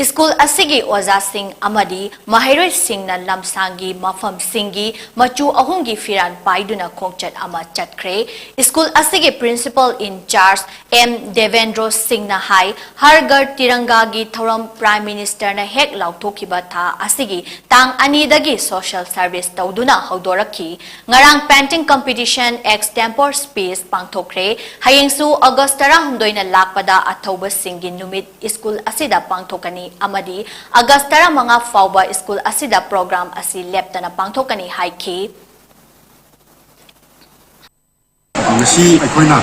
ꯁ꯭ꯀꯨꯜ ꯑꯁꯤꯒꯤ ꯑꯣꯖꯥꯁꯤꯡ ꯑꯃꯗꯤ ꯃꯍꯩꯔꯣꯏꯁꯤꯡꯅ ꯂꯝꯁꯥꯡꯒꯤ ꯃꯐꯝꯁꯤꯡꯒꯤ ꯃꯆꯨ ꯑꯍꯨꯝꯒꯤ ꯐꯤꯔꯥꯜ ꯄꯥꯏꯗꯨꯅ ꯈꯣꯡꯆꯠ ꯑꯃ ꯆꯠꯈ꯭ꯔꯦ꯫ ꯁ꯭ꯀꯨꯜ ꯑꯁꯤꯒꯤ ꯄ꯭ꯔꯤꯟꯁꯤꯄꯜ ꯏꯟ ꯆꯥꯔꯖ ꯑꯦꯝ ꯗꯦꯕꯦꯟꯗ꯭ꯔꯣ ꯁꯤꯡꯅ ꯍꯥꯏ, ꯍꯔ ꯘꯔ ꯇꯤꯔꯪꯒꯥꯒꯤ ꯊꯧꯔꯝ ꯄ꯭ꯔꯥꯏꯝ ꯃꯤꯅꯤꯁꯇꯔꯅ ꯍꯦꯛ ꯂꯥꯎꯊꯣꯛꯈꯤꯕ ꯊꯥ ꯑꯁꯤꯒꯤ ꯇꯥꯡ ꯑꯅꯤꯗꯒꯤ ꯁꯣꯁꯤꯌꯦꯜ ꯁꯔꯚꯤꯁ ꯇꯧꯗꯨꯅ ꯍꯧꯗꯣꯔꯛꯈꯤ꯫ ꯉꯔꯥꯡ ꯄꯦꯟꯇꯤꯡ ꯀꯝꯄꯤꯇꯤꯁꯟ, ꯑꯦꯛꯁꯇꯦꯝꯄꯣꯔ ꯁ꯭ꯄꯤꯆ ꯄꯥꯡꯊꯣꯛꯈ꯭ꯔꯦ꯫ ꯍꯌꯦꯡꯁꯨ ꯑꯣꯒꯁ ꯇꯔꯥꯍꯨꯝꯗꯣꯏꯅ ꯂꯥꯛꯄꯗ ꯑꯊꯧꯕꯁꯤꯡꯒꯤ ꯅꯨꯃꯤꯠ ꯁ꯭ꯀꯨꯜ ꯑꯁꯤꯗ ꯄꯥꯡꯊꯣꯛꯀꯅꯤ ꯑꯃꯗꯤ ꯑꯣꯒꯁ ꯇꯔꯥꯃꯉꯥ ꯐꯥꯎꯕ ꯁ꯭ꯀꯨꯜ ꯑꯁꯤꯗ ꯄ꯭ꯔꯣꯒ꯭ꯔꯥꯝ ꯑꯁꯤ ꯂꯦꯞꯇꯅ ꯄꯥꯡꯊꯣꯛꯀꯅꯤ ꯍꯥꯏꯈꯤ꯫ ꯉꯁꯤ ꯑꯩꯈꯣꯏꯅ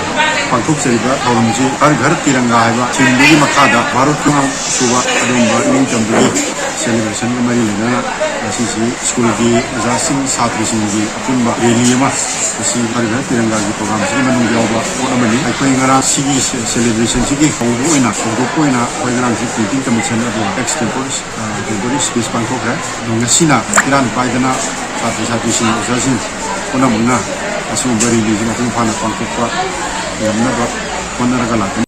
ꯄꯥꯡꯊꯣꯛꯆꯔꯤꯕ ꯊꯧꯔꯝꯁꯤ ꯍꯔ ꯘꯔ ꯇꯤꯔꯪꯒꯥ ꯍꯥꯏꯕ ꯊꯤꯝꯗꯨꯒꯤ ꯃꯈꯥꯗ ꯚꯥꯔꯠꯀꯤ ꯃꯉꯥ ꯁꯨꯕ ꯑꯗꯨꯒꯨꯝꯕ ꯅꯤꯡꯇꯝꯕꯒꯤ ꯁꯦꯂꯦꯕ꯭ꯔꯦꯁꯟꯒ ꯃꯔꯤ ꯂꯩꯅꯅ ꯉꯁꯤꯁꯤ ꯁ꯭ꯀꯨꯜꯒꯤ ꯑꯣꯖꯥꯁꯤꯡ, ꯁꯥꯇ꯭ꯔꯁꯤꯡꯒꯤ ꯑꯄꯨꯟꯕ ꯔꯦꯂꯤ ꯑꯃ ꯉꯁꯤ ꯍꯔ ꯘꯔ ꯇꯤꯔꯪꯒꯥꯒꯤ ꯄ꯭ꯔꯣꯒ꯭ꯔꯥꯝꯁꯤꯒꯤ ꯃꯅꯨꯡꯗ ꯌꯥꯎꯕ ꯄꯣꯠ ꯑꯃꯅꯤ꯫ ꯑꯩꯈꯣꯏ ꯉꯔꯥꯡ ꯁꯤꯒꯤ ꯁꯦ-, ꯁꯦꯂꯦꯕ꯭ꯔꯦꯁꯟꯁꯤꯒꯤ ꯍꯧꯕ ꯑꯣꯏꯅ, ꯍꯧꯗꯣꯛꯄ ꯑꯣꯏꯅ ꯑꯩꯈꯣꯏ ꯉꯔꯥꯡꯁꯤ ꯄꯦꯟꯇꯤꯡ ꯀꯝꯄꯤꯇꯤꯁꯟ ꯑꯗꯨ ꯑꯦꯛꯁ ꯇꯦꯝꯄꯣꯔꯔꯤ, ꯑ, ꯇꯦꯝꯄꯣꯔꯔꯤ ꯁ꯭ꯄꯤꯆ ꯄꯥꯡꯊꯣꯛꯈ꯭ꯔꯦ꯫ ꯑꯗꯣ ꯉꯁꯤꯅ ꯐꯤꯔꯥꯟ ꯄꯥꯏꯗꯅ ꯁꯥꯇ꯭ꯔ ꯁꯥꯇ꯭ꯔꯤꯁꯤꯡ, ꯑꯣꯖꯥꯁꯤꯡ ꯄꯨꯝꯅꯃꯛꯅ ꯑꯁꯤꯒꯨꯝꯕ ꯔꯦꯂꯤꯁꯤ ꯃꯄꯨꯡ ꯐꯥꯅ ꯄꯥꯡꯊꯣꯛꯄ ꯉꯝꯅꯕ ꯍꯣꯠꯅꯔꯒ ꯂꯥꯛꯀꯅꯤ꯫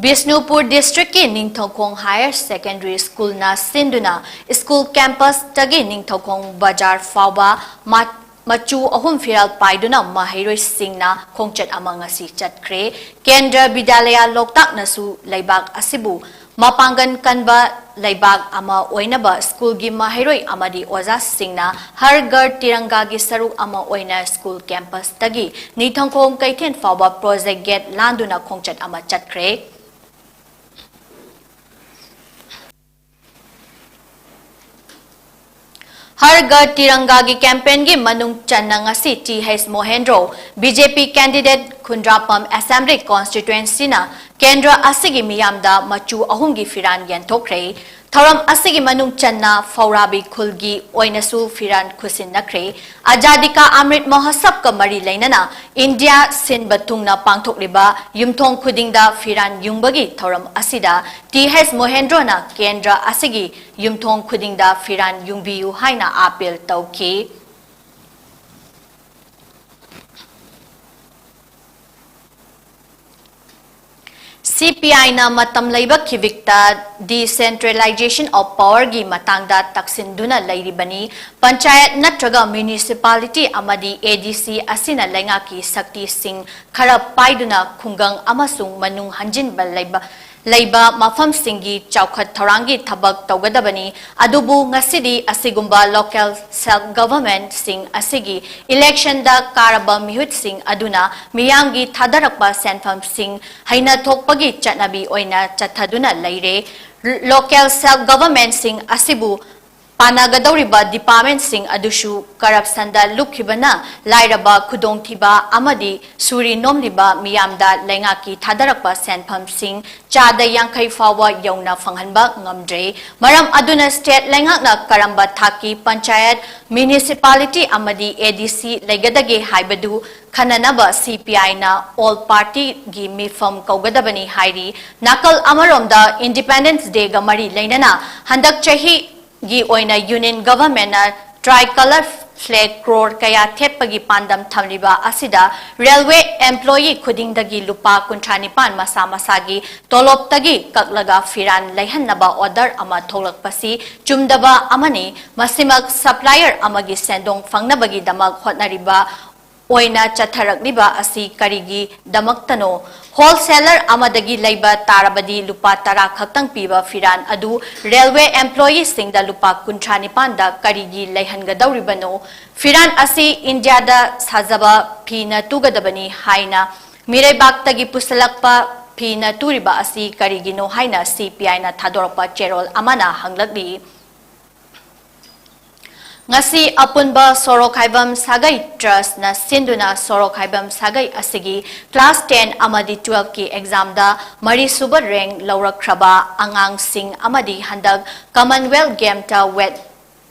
ꯕꯤꯁꯅꯨꯄꯨꯔ ꯗꯤꯁꯇ꯭ꯔꯤꯛꯀꯤ ꯅꯤꯡꯊꯧꯈꯣꯡ ꯍꯥꯌꯔ ꯁꯦꯀꯦꯟꯗꯔꯤ ꯁ꯭ꯀꯨꯜꯅ ꯁꯤꯟꯗꯨꯅ ꯁ꯭ꯀꯨꯜ ꯀꯦꯝꯄꯁꯇꯒꯤ ꯅꯤꯡꯊꯧꯈꯣꯡ ꯕꯖꯥꯔ ꯐꯥꯎꯕ ꯃꯥ-, ꯃꯆꯨ ꯑꯍꯨꯝ ꯐꯤꯔꯥꯜ ꯄꯥꯏꯗꯨꯅ ꯃꯍꯩꯔꯣꯏꯁꯤꯡꯅ ꯈꯣꯡꯆꯠ ꯑꯃ ꯉꯁꯤ ꯆꯠꯈ꯭ꯔꯦ꯫ ꯀꯦꯟꯗ꯭ꯔ ꯕꯤꯗ꯭ꯌꯥꯂꯌꯥ ꯂꯣꯛꯇꯥꯛꯅꯁꯨ ꯂꯩꯕꯥꯛ ꯑꯁꯤꯕꯨ ꯃꯄꯥꯡꯒꯜ ꯀꯟꯕ ꯂꯩꯕꯥꯛ ꯑꯃ ꯑꯣꯏꯅꯕ ꯁ꯭ꯀꯨꯜꯒꯤ ꯃꯍꯩꯔꯣꯏ ꯑꯃꯗꯤ ꯑꯣꯖꯥꯁꯤꯡꯅ ꯍꯔ ꯘꯔ ꯇꯤꯔꯪꯒꯥꯒꯤ ꯁꯔꯨꯛ ꯑꯃ ꯑꯣꯏꯅ ꯁ꯭ꯀꯨꯜ ꯀꯦꯝꯄꯁꯇꯒꯤ ꯅꯤꯡꯊꯧꯈꯣꯡ ꯀꯩꯊꯦꯜ ꯐꯥꯎꯕ ꯄ꯭ꯔꯣꯖꯦꯛ ꯒꯦꯠ ꯂꯥꯟꯗꯨꯅ ꯈꯣꯡꯆꯠ ꯑꯃ ꯆꯠꯈ꯭ꯔꯦ꯫ ꯍꯔ ꯘꯔ ꯇꯤꯔꯪꯒꯥꯒꯤ ꯀꯦꯝꯄꯦꯟꯒꯤ ꯃꯅꯨꯡ ꯆꯟꯅ ꯉꯁꯤ ꯇꯤ ꯍꯩꯆ ꯃꯣꯍꯦꯟꯗ꯭ꯔꯣ, ꯕꯤ ꯖꯦ ꯄꯤ ꯀꯦꯟꯗꯤꯗꯦꯠ, ꯈꯨꯟꯗ꯭ꯔꯥꯛꯄꯝ ꯑꯦꯁꯦꯝꯕ꯭ꯂꯤ ꯀꯣꯟꯁꯇꯤꯇ꯭ꯋꯦꯟꯁꯤꯅ ꯀꯦꯟꯗ꯭ꯔ ꯑꯁꯤꯒꯤ ꯃꯤꯌꯥꯝꯗ ꯃꯆꯨ ꯑꯍꯨꯝꯒꯤ ꯐꯤꯔꯥꯟ ꯌꯦꯟꯊꯣꯛꯈ꯭ꯔꯦ꯫ ꯊꯧꯔꯝ ꯑꯁꯤꯒꯤ ꯃꯅꯨꯡ ꯆꯟꯅ ꯐꯧꯔꯥꯕꯤ ꯈꯨꯜꯒꯤ ꯑꯣꯏꯅꯁꯨ ꯐꯤꯔꯥꯟ ꯈꯨꯠꯁꯤꯟꯅꯈ꯭ꯔꯦ꯫ ꯑꯖꯥꯗꯤ ꯀꯥ ꯑꯃ꯭ꯔꯤꯠ ꯃꯍꯣꯠꯁꯕꯀ ꯃꯔꯤ ꯂꯩꯅꯅ ꯏꯟꯗꯤꯌꯥ ꯁꯤꯟꯕ ꯊꯨꯡꯅ ꯄꯥꯡꯊꯣꯛꯂꯤꯕ ꯌꯨꯝꯊꯣꯡ ꯈꯨꯗꯤꯡꯗ ꯐꯤꯔꯥꯟ ꯌꯨꯡꯕꯒꯤ ꯊꯧꯔꯝ ꯑꯁꯤꯗ ꯇꯤ ꯍꯩꯆ ꯃꯣꯍꯦꯟꯗ꯭ꯔꯣꯅ ꯀꯦꯟꯗ꯭ꯔ ꯑꯁꯤꯒꯤ ꯌꯨꯝꯊꯣꯡ ꯈꯨꯗꯤꯡꯗ ꯐꯤꯔꯥꯟ ꯌꯨꯡꯕꯤꯌꯨ ꯍꯥꯏꯅ ꯑꯥꯄꯤꯜ ꯇꯧꯈꯤ꯫ CPIꯅ ꯃꯇꯝ ꯂꯩꯕ ꯈꯤꯕꯤꯛꯇ Decentralization of Powerꯒꯤ ꯃꯇꯥꯡꯗ ꯇꯛꯁꯤꯟꯗꯨꯅ ꯂꯩꯔꯤꯕꯅꯤ꯫ ꯄꯟꯆꯥꯌꯠ ꯅꯠꯇ꯭ꯔꯒ municipality ꯑꯃꯗꯤ ADC ꯑꯁꯤꯅ ꯂꯩꯉꯥꯛꯀꯤ ꯁꯛꯇꯤꯁꯤꯡ ꯈꯔ ꯄꯥꯏꯗꯨꯅ ꯈꯨꯡꯒꯪ ꯑꯃꯁꯨꯡ ꯃꯅꯨꯡ ꯍꯟꯖꯤꯟꯕ ꯂꯩꯕ, ꯂꯩꯕ ꯃꯐꯝꯁꯤꯡꯒꯤ ꯆꯥꯎꯈꯠ ꯊꯧꯔꯥꯡꯒꯤ ꯊꯕꯛ ꯇꯧꯒꯗꯕꯅꯤ꯫ ꯑꯗꯨꯕꯨ ꯉꯁꯤꯗꯤ ꯑꯁꯤꯒꯨꯝꯕ local self governmentꯁꯤꯡ ꯑꯁꯤꯒꯤ electionꯗ ꯀꯥꯔꯕ ꯃꯤꯍꯨꯠꯁꯤꯡ ꯑꯗꯨꯅ ꯃꯤꯌꯥꯝꯒꯤ ꯊꯥꯗꯔꯛꯄ ꯁꯦꯟꯐꯝꯁꯤꯡ ꯍꯩꯅ ꯊꯣꯛꯄꯒꯤ ꯆꯠꯅꯕꯤ ꯑꯣꯏꯅ ꯆꯠꯊꯗꯨꯅ ꯂꯩꯔꯦ꯫ Local self governmentꯁꯤꯡ ꯑꯁꯤꯕꯨ ꯄꯥꯟꯅꯒꯗꯧꯔꯤꯕ departmentꯁꯤꯡ ꯑꯗꯨꯁꯨ corruptionꯗ ꯂꯨꯞꯈꯤꯕꯅ ꯂꯥꯏꯔꯕ, ꯈꯨꯗꯣꯡꯊꯤꯕ ꯑꯃꯗꯤ ꯁꯨꯔꯤ ꯅꯣꯝꯂꯤꯕ ꯃꯤꯌꯥꯝꯗ ꯂꯩꯉꯥꯛꯀꯤ ꯊꯥꯗꯔꯛꯄ ꯁꯦꯟꯐꯝꯁꯤꯡ ꯆꯥꯗ ꯌꯥꯡꯈꯩ ꯐꯥꯎꯕ ꯌꯧꯅ ꯐꯪꯍꯟꯕ ꯉꯝꯗ꯭ꯔꯦ꯫ ꯃꯔꯝ ꯑꯗꯨꯅ state ꯂꯩꯉꯥꯛꯅ ꯀꯔꯝꯕ ꯊꯥꯛꯀꯤ ꯄꯟꯆꯥꯌꯠ, municipality ꯑꯃꯗꯤ ADC ꯂꯩꯒꯗꯒꯦ ꯍꯥꯏꯕꯗꯨ ꯈꯟꯅꯅꯕ CPIꯅ all partyꯒꯤ ꯃꯤꯐꯝ ꯀꯧꯒꯗꯕꯅꯤ ꯍꯥꯏꯔꯤ꯫ ꯅꯥꯀꯜ ꯑꯃꯔꯣꯝꯗ Independence Dayꯒ ꯃꯔꯤ ꯂꯩꯅꯅ ꯍꯟꯗꯛ ꯆꯍꯤꯒꯤ ꯑꯣꯏꯅ Union Governmentꯅ tricolor flag crore ꯀꯌꯥ ꯊꯦꯠꯄꯒꯤ ꯄꯥꯟꯗꯝ ꯊꯝꯂꯤꯕ ꯑꯁꯤꯗ railway employee ꯈꯨꯗꯤꯡꯗꯒꯤ ꯂꯨꯄꯥ ꯀꯨꯟꯊ꯭ꯔꯥ ꯅꯤꯄꯥꯟ ꯃꯁꯥ ꯃꯁꯥꯒꯤ ꯇꯣꯂꯣꯞꯇꯒꯤ ꯀꯛꯂꯒ ꯐꯤꯔꯥꯟ ꯂꯩꯍꯟꯅꯕ order ꯑꯃ ꯊꯣꯛꯂꯛꯄꯁꯤ ꯆꯨꯝꯗꯕ ꯑꯃꯅꯤ꯫ ꯃꯁꯤꯃꯛ supplier ꯑꯃꯒꯤ ꯁꯦꯟꯗꯣꯡ ꯐꯪꯅꯕꯒꯤꯗꯃꯛ ꯍꯣꯠꯅꯔꯤꯕ ꯑꯣꯏꯅ ꯆꯠꯊꯔꯛꯂꯤꯕ ꯑꯁꯤ ꯀꯔꯤꯒꯤꯗꯃꯛꯇꯅꯣ? Wholesaler ꯑꯃꯗꯒꯤ ꯂꯩꯕ ꯇꯥꯔꯕꯗꯤ ꯂꯨꯄꯥ ꯇꯔꯥ ꯈꯛꯇꯪ ꯄꯤꯕ ꯐꯤꯔꯥꯟ ꯑꯗꯨ railway employeeꯁꯤꯡꯗ ꯂꯨꯄꯥ ꯀꯨꯟꯊ꯭ꯔꯥ ꯅꯤꯄꯥꯟꯗ ꯀꯔꯤꯒꯤ ꯂꯩꯍꯟꯒꯗꯧꯔꯤꯕꯅꯣ? ꯐꯤꯔꯥꯟ ꯑꯁꯤ Indiaꯗ ꯁꯥꯖꯕ ꯐꯤꯅ ꯇꯨꯒꯗꯕꯅꯤ ꯍꯥꯏꯅ ꯃꯤꯔꯩꯕꯥꯛꯇꯒꯤ ꯄꯨꯁꯤꯜꯂꯛꯄ ꯐꯤꯅ ꯇꯨꯔꯤꯕ ꯑꯁꯤ ꯀꯔꯤꯒꯤꯅꯣ ꯍꯥꯏꯅ CPIꯅ ꯊꯥꯗꯣꯔꯛꯄ ꯆꯦꯔꯣꯜ ꯑꯃꯅ ꯍꯪꯂꯛꯂꯤ꯫ ꯉꯁꯤ ꯑꯄꯨꯟꯕ ꯁꯣꯔꯣꯛꯈꯥꯏꯕꯝ ꯁꯥꯒꯩ Trustꯅ ꯁꯤꯟꯗꯨꯅ ꯁꯣꯔꯣꯛꯈꯥꯏꯕꯝ ꯁꯥꯒꯩ ꯑꯁꯤꯒꯤ class ten ꯑꯃꯗꯤ twelveꯀꯤ examꯗ ꯃꯔꯤꯁꯨꯕ rank ꯂꯧꯔꯛꯈ꯭ꯔꯕ ꯑꯉꯥꯡꯁꯤꯡ ꯑꯃꯗꯤ ꯍꯟꯗꯛ Commonwealth Gamesꯇ weight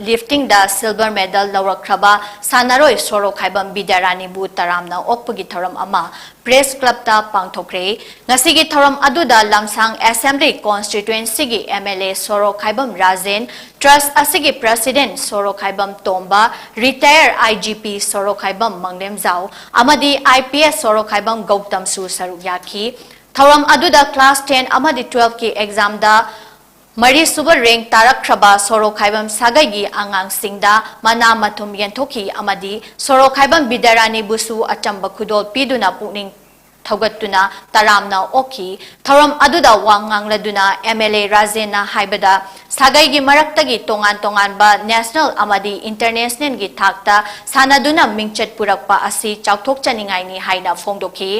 liftingꯗ silver medal ꯂꯧꯔꯛꯈ꯭ꯔꯕ ꯁꯥꯟꯅꯔꯣꯏ ꯁꯣꯔꯣꯛꯈꯥꯏꯕꯝ ꯕꯤꯗ꯭ꯌꯥꯔꯥꯅꯤꯕꯨ ꯇꯔꯥꯝꯅ ꯑꯣꯛꯄꯒꯤ ꯊꯧꯔꯝ ꯑꯃ Press Clubꯇ ꯄꯥꯡꯊꯣꯛꯈ꯭ꯔꯦ꯫ ꯉꯁꯤꯒꯤ ꯊꯧꯔꯝ ꯑꯗꯨꯗ ꯂꯝꯁꯥꯡ Assembly Constituencyꯒꯤ MLA ꯁꯣꯔꯣꯛꯈꯥꯏꯕꯝ ꯔꯥꯖꯦꯟ, Trust ꯑꯁꯤꯒꯤ President ꯁꯣꯔꯣꯛꯈꯥꯏꯕꯝ ꯇꯣꯝꯕ, Retire IGP ꯁꯣꯔꯣꯛꯈꯥꯏꯕꯝ ꯃꯪꯂꯦꯝꯖꯥꯎ ꯑꯃꯗꯤ IPS ꯁꯣꯔꯣꯛꯈꯥꯏꯕꯝ ꯒꯧꯇꯝꯁꯨ ꯁꯔꯨꯛ ꯌꯥꯈꯤ꯫ ꯊꯧꯔꯝ ꯑꯗꯨꯗ class ten ꯑꯃꯗꯤ twelve ꯀꯤ exam ꯗ ꯃꯔꯤꯁꯨꯕ rank ꯇꯥꯔꯛꯈ꯭ꯔꯕ ꯁꯣꯔꯣꯛꯈꯥꯏꯕꯝ ꯁꯥꯒꯩꯒꯤ ꯑꯉꯥꯡꯁꯤꯡꯗ ꯃꯅꯥ ꯃꯊꯨꯝ ꯌꯦꯟꯊꯣꯛꯈꯤ ꯑꯃꯗꯤ ꯁꯣꯔꯣꯛꯈꯥꯏꯕꯝ ꯕꯤꯗ꯭ꯌꯥꯔꯥꯅꯤꯕꯨꯁꯨ ꯑꯆꯝꯕ ꯈꯨꯗꯣꯜ ꯄꯤꯗꯨꯅ ꯄꯨꯛꯅꯤꯡ ꯊꯧꯒꯠꯇꯨꯅ ꯇꯔꯥꯝꯅ ꯑꯣꯛꯈꯤ꯫ ꯊꯧꯔꯝ ꯑꯗꯨꯗ ꯋꯥ ꯉꯥꯡꯂꯗꯨꯅ M L A ꯔꯥꯖꯦꯟꯅ ꯍꯥꯏꯕꯗ, ꯁꯥꯒꯩꯒꯤ ꯃꯔꯛꯇꯒꯤ ꯇꯣꯉꯥꯟ ꯇꯣꯉꯥꯟꯕ national ꯑꯃꯗꯤ international ꯒꯤ ꯊꯥꯛꯇ ꯁꯥꯟꯅꯗꯨꯅ ꯃꯤꯡꯆꯠ ꯄꯨꯔꯛꯄ ꯑꯁꯤ ꯆꯥꯎꯊꯣꯛꯆꯅꯤꯡꯉꯥꯏꯅꯤ ꯍꯥꯏꯅ ꯐꯣꯡꯗꯣꯛꯈꯤ꯫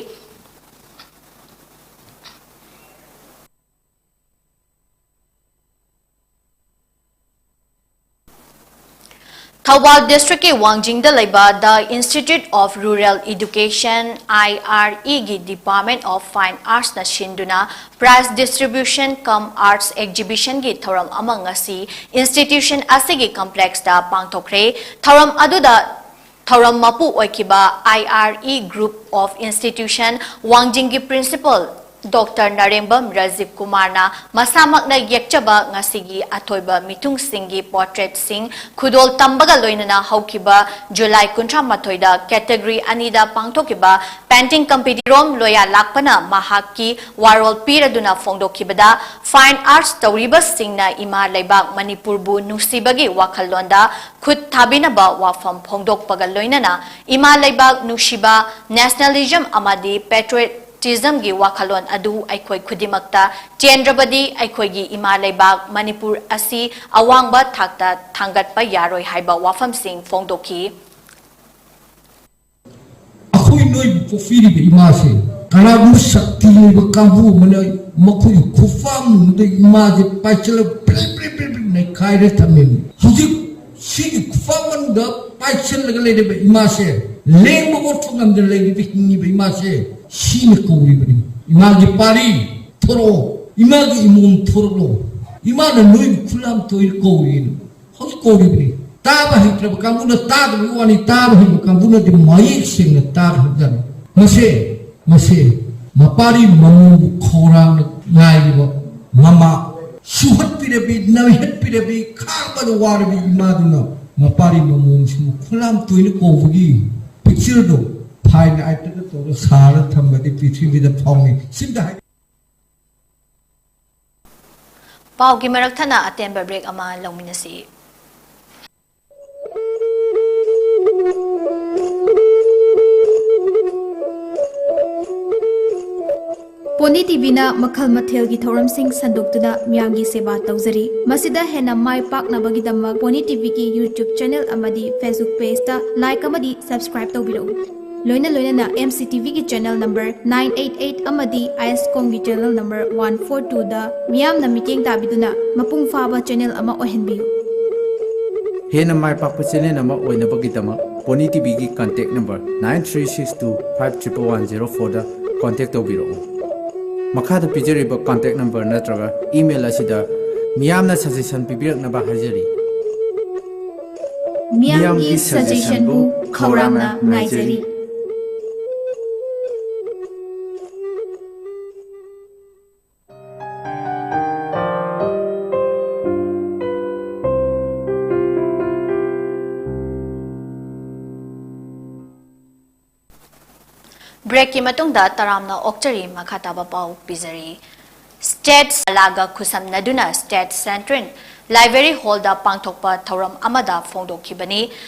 ꯊꯧꯕꯥꯜ district ꯀꯤ ꯋꯥꯡꯖꯤꯡꯗ ꯂꯩꯕ The Institute of Rural Education, I R E ꯒꯤ Department of Fine Arts ꯅ ꯁꯤꯟꯗꯨꯅ prize distribution cum arts exhibition ꯒꯤ ꯊꯧꯔꯝ ꯑꯃ ꯉꯁꯤ institution ꯑꯁꯤꯒꯤ complex ꯇ ꯄꯥꯡꯊꯣꯛꯈ꯭ꯔꯦ꯫ ꯊꯧꯔꯝ ꯑꯗꯨꯗ ꯊꯧꯔꯝ ꯃꯄꯨ ꯑꯣꯏꯈꯤꯕ I R E Group of Institution ꯋꯥꯡꯖꯤꯡꯒꯤ principal Doctor ꯅꯔꯦꯝꯕꯝ Rajiv ꯀꯨꯃꯥꯔꯅ ꯃꯁꯥꯃꯛꯅ ꯌꯦꯛꯆꯕ ꯉꯁꯤꯒꯤ ꯑꯊꯣꯏꯕ ꯃꯤꯊꯨꯡꯁꯤꯡꯒꯤ portrait ꯁꯤꯡ ꯈꯨꯗꯣꯜ ꯇꯝꯕꯒ ꯂꯣꯏꯅꯅ ꯍꯧꯈꯤꯕ July ꯀꯨꯟꯊ꯭ꯔꯥ ꯃꯥꯊꯣꯏꯗ category ꯑꯅꯤꯗ ꯄꯥꯡꯊꯣꯛꯈꯤꯕ painting competition ꯔꯣꯝ ꯂꯣꯌꯥ ꯂꯥꯛꯄꯅ ꯃꯍꯥꯛꯀꯤ ꯋꯥꯔꯣꯜ ꯄꯤꯔꯗꯨꯅ ꯐꯣꯡꯗꯣꯛꯈꯤꯕꯗ, fine arts ꯇꯧꯔꯤꯕꯁꯤꯡꯅ ꯏꯃꯥ ꯂꯩꯕꯥꯛ ꯃꯅꯤꯄꯨꯔꯕꯨ ꯅꯨꯡꯁꯤꯕꯒꯤ ꯋꯥꯈꯜꯂꯣꯟꯗ ꯈꯨꯠ ꯊꯥꯕꯤꯅꯕ ꯋꯥꯐꯝ ꯐꯣꯡꯗꯣꯛꯄꯒ ꯂꯣꯏꯅꯅ ꯏꯃꯥ ꯂꯩꯕꯥꯛ ꯅꯨꯡꯁꯤꯕ, nationalism ꯑꯃꯗꯤ patriotism ꯒꯤ ꯋꯥꯈꯜꯂꯣꯟ ꯑꯗꯨ ꯑꯩꯈꯣꯏ ꯈꯨꯗꯤꯡꯃꯛꯇ ꯆꯦꯟꯗ꯭ꯔꯕꯗꯤ ꯑꯩꯈꯣꯏꯒꯤ ꯏꯃꯥ ꯂꯩꯕꯥꯛ ꯃꯅꯤꯄꯨꯔ ꯑꯁꯤ ꯑꯋꯥꯡꯕ ꯊꯥꯛꯇ ꯊꯥꯡꯒꯠꯄ ꯌꯥꯔꯣꯏ ꯍꯥꯏꯕ ꯋꯥꯐꯝꯁꯤꯡ ꯐꯣꯡꯗꯣꯛꯈꯤ꯫ ꯑꯩꯈꯣꯏ ꯅꯣꯏꯕꯨ ꯄꯣꯛꯄꯤꯔꯤꯕ ꯏꯃꯥꯁꯦ ꯀꯅꯥꯒꯨꯝꯕ ꯁꯛꯇꯤ ꯂꯩꯕ ꯀꯥꯡꯕꯨ ꯑꯃꯅ ꯃꯈꯣꯏꯒꯤ ꯈꯨꯐꯝꯗ ꯏꯃꯥꯁꯦ ꯄꯥꯏꯁꯤꯜꯂꯒ ꯄ꯭ꯔꯦ ꯄ꯭ꯔꯦ ꯄ꯭ꯔꯦ ꯄ꯭ꯔꯦ ꯅꯩꯈꯥꯏꯔ ꯊꯝꯃꯦꯕ꯫ ꯍꯧꯖꯤꯛ ꯁꯤꯒꯤ ꯈꯨꯐꯝ ꯃꯅꯨꯡꯗ ꯄꯥꯏꯁꯤꯜꯂꯒ ꯂꯩꯔꯤꯕ ꯏꯃꯥꯁꯦ, ꯂꯦꯡꯕ ꯑꯣꯠꯄ ꯉꯝꯗꯅ ꯂꯩꯔꯤꯕ ꯍꯤꯡꯉꯤꯕ ꯏꯃꯥꯁꯦ, ꯁꯤꯅ ꯀꯧꯔꯤꯕꯅꯤ꯫ ꯏꯃꯥꯒꯤ ꯄꯥꯔꯤ ꯊꯣꯔꯛꯑꯣ, ꯏꯃꯥꯒꯤ ꯏꯃꯣꯝ ꯊꯣꯔꯛꯂꯣ, ꯏꯃꯥꯅ ꯅꯣꯏꯕꯨ ꯈꯨꯂꯥꯝ ꯇꯣꯏꯅ ꯀꯧꯔꯤꯅ꯫ ꯍꯧꯖꯤꯛ ꯀꯧꯔꯤꯕꯅꯤ꯫ ꯇꯥꯕ ꯍꯩꯇ꯭ꯔꯕ ꯀꯥꯡꯕꯨꯅ ꯇꯥꯗꯕꯒꯤ ꯋꯥꯅꯤ, ꯇꯥꯕ ꯍꯩꯕ ꯀꯥꯡꯕꯨꯅꯗꯤ ꯃꯌꯦꯛ ꯁꯦꯡꯅ ꯇꯥꯈ꯭ꯔꯕꯖꯥꯠꯅꯤ꯫ ꯃꯁꯦ, ꯃꯁꯦ ꯃꯄꯥꯔꯤ ꯃꯃꯣꯕꯨ ꯈꯧꯔꯥꯡꯅ ꯉꯥꯏꯔꯤꯕ ꯃꯃꯥ, ꯁꯨꯍꯠꯄꯤꯔꯕꯤ, ꯅꯩꯍꯠꯄꯤꯔꯕꯤ, ꯈꯥꯡꯕꯗ ꯋꯥꯔꯕꯤ ꯏꯃꯥꯗꯨꯅ ꯃꯄꯥꯔꯤ ꯃꯃꯣꯁꯤꯕꯨ ꯈꯨꯂꯥꯝ ꯇꯣꯏꯅ ꯀꯧꯕꯒꯤ picture ꯗꯣ Fine item ꯇꯧꯔ ꯁꯥꯔ ꯊꯝꯃꯗꯤ ꯄ꯭ꯔꯤꯊꯤꯕꯤꯗ ꯐꯥꯎꯅꯤ꯫ ꯁꯤꯝꯇ ꯍꯥꯏ- ꯄꯥꯎꯒꯤ ꯃꯔꯛ ꯊꯠꯅ ꯑꯇꯦꯟꯕ break ꯑꯃ ꯂꯧꯃꯤꯟꯅꯁꯤ꯫ ꯄꯣꯅꯤ ꯇꯤꯚꯤꯅ ꯃꯈꯜ ꯃꯊꯦꯜꯒꯤ ꯊꯧꯔꯝꯁꯤꯡ ꯁꯟꯗꯣꯛꯇꯨꯅ ꯃꯤꯌꯥꯝꯒꯤ ꯁꯦꯕꯥ ꯇꯧꯖꯔꯤ꯫ ꯃꯁꯤꯗ ꯍꯦꯟꯅ ꯃꯥꯏ ꯄꯥꯛꯅꯕꯒꯤꯗꯃꯛ ꯄꯣꯅꯤ ꯇꯤꯚꯤꯒꯤ YouTube channel ꯑꯃꯗꯤ Facebook page ꯇ like ꯑꯃꯗꯤ subscribe ꯇꯧꯕꯤꯔꯛꯎ꯫ ꯂꯣꯏꯅ ꯂꯣꯏꯅꯅ M C T V ꯒꯤ channel number nine eight eight ꯑꯃꯗꯤ ISCOM ꯒꯤ channel number one four two ꯗ ꯃꯤꯌꯥꯝꯅ ꯃꯤꯠꯌꯦꯡ ꯇꯥꯕꯤꯗꯨꯅ ꯃꯄꯨꯡ ꯐꯥꯕ channel ꯑꯃ ꯑꯣꯏꯍꯟꯕꯤꯌꯨ꯫ ꯍꯦꯟꯅ ꯃꯥꯏ ꯄꯥꯛꯄ channel ꯑꯃ ꯑꯣꯏꯅꯕꯒꯤꯗꯃꯛ pony ꯇꯤꯚꯤꯒꯤ contact number nine three six two five triple one zero four ꯗ contact ꯇꯧꯕꯤꯔꯛꯎ꯫ ꯃꯈꯥꯗ ꯄꯤꯖꯔꯤꯕ contact number ꯅꯠꯇ꯭ꯔꯒ email ꯑꯁꯤꯗ ꯃꯤꯌꯥꯝꯅ suggestion ꯄꯤꯕꯤꯔꯛꯅꯕ ꯍꯥꯏꯖꯔꯤ꯫ ꯃꯤꯌꯥꯝꯒꯤ suggestion ꯕꯨ ꯈꯧꯔꯥꯡꯅ ꯉꯥꯏꯖꯔꯤ꯫ Break ꯀꯤ ꯃꯇꯨꯡꯗ ꯇꯔꯥꯝꯅ ꯑꯣꯛꯆꯔꯤ, ꯃꯈꯥ ꯇꯥꯕ ꯄꯥꯎ ꯄꯤꯖꯔꯤ꯫ State ꯁꯂꯥꯒ ꯈꯨꯠꯁꯝꯅꯗꯨꯅ State Central Library Hall ꯗ ꯄꯥꯡꯊꯣꯛꯄ ꯊꯧꯔꯝ ꯑꯃꯗ ꯐꯣꯡꯗꯣꯛꯈꯤꯕꯅꯤ꯫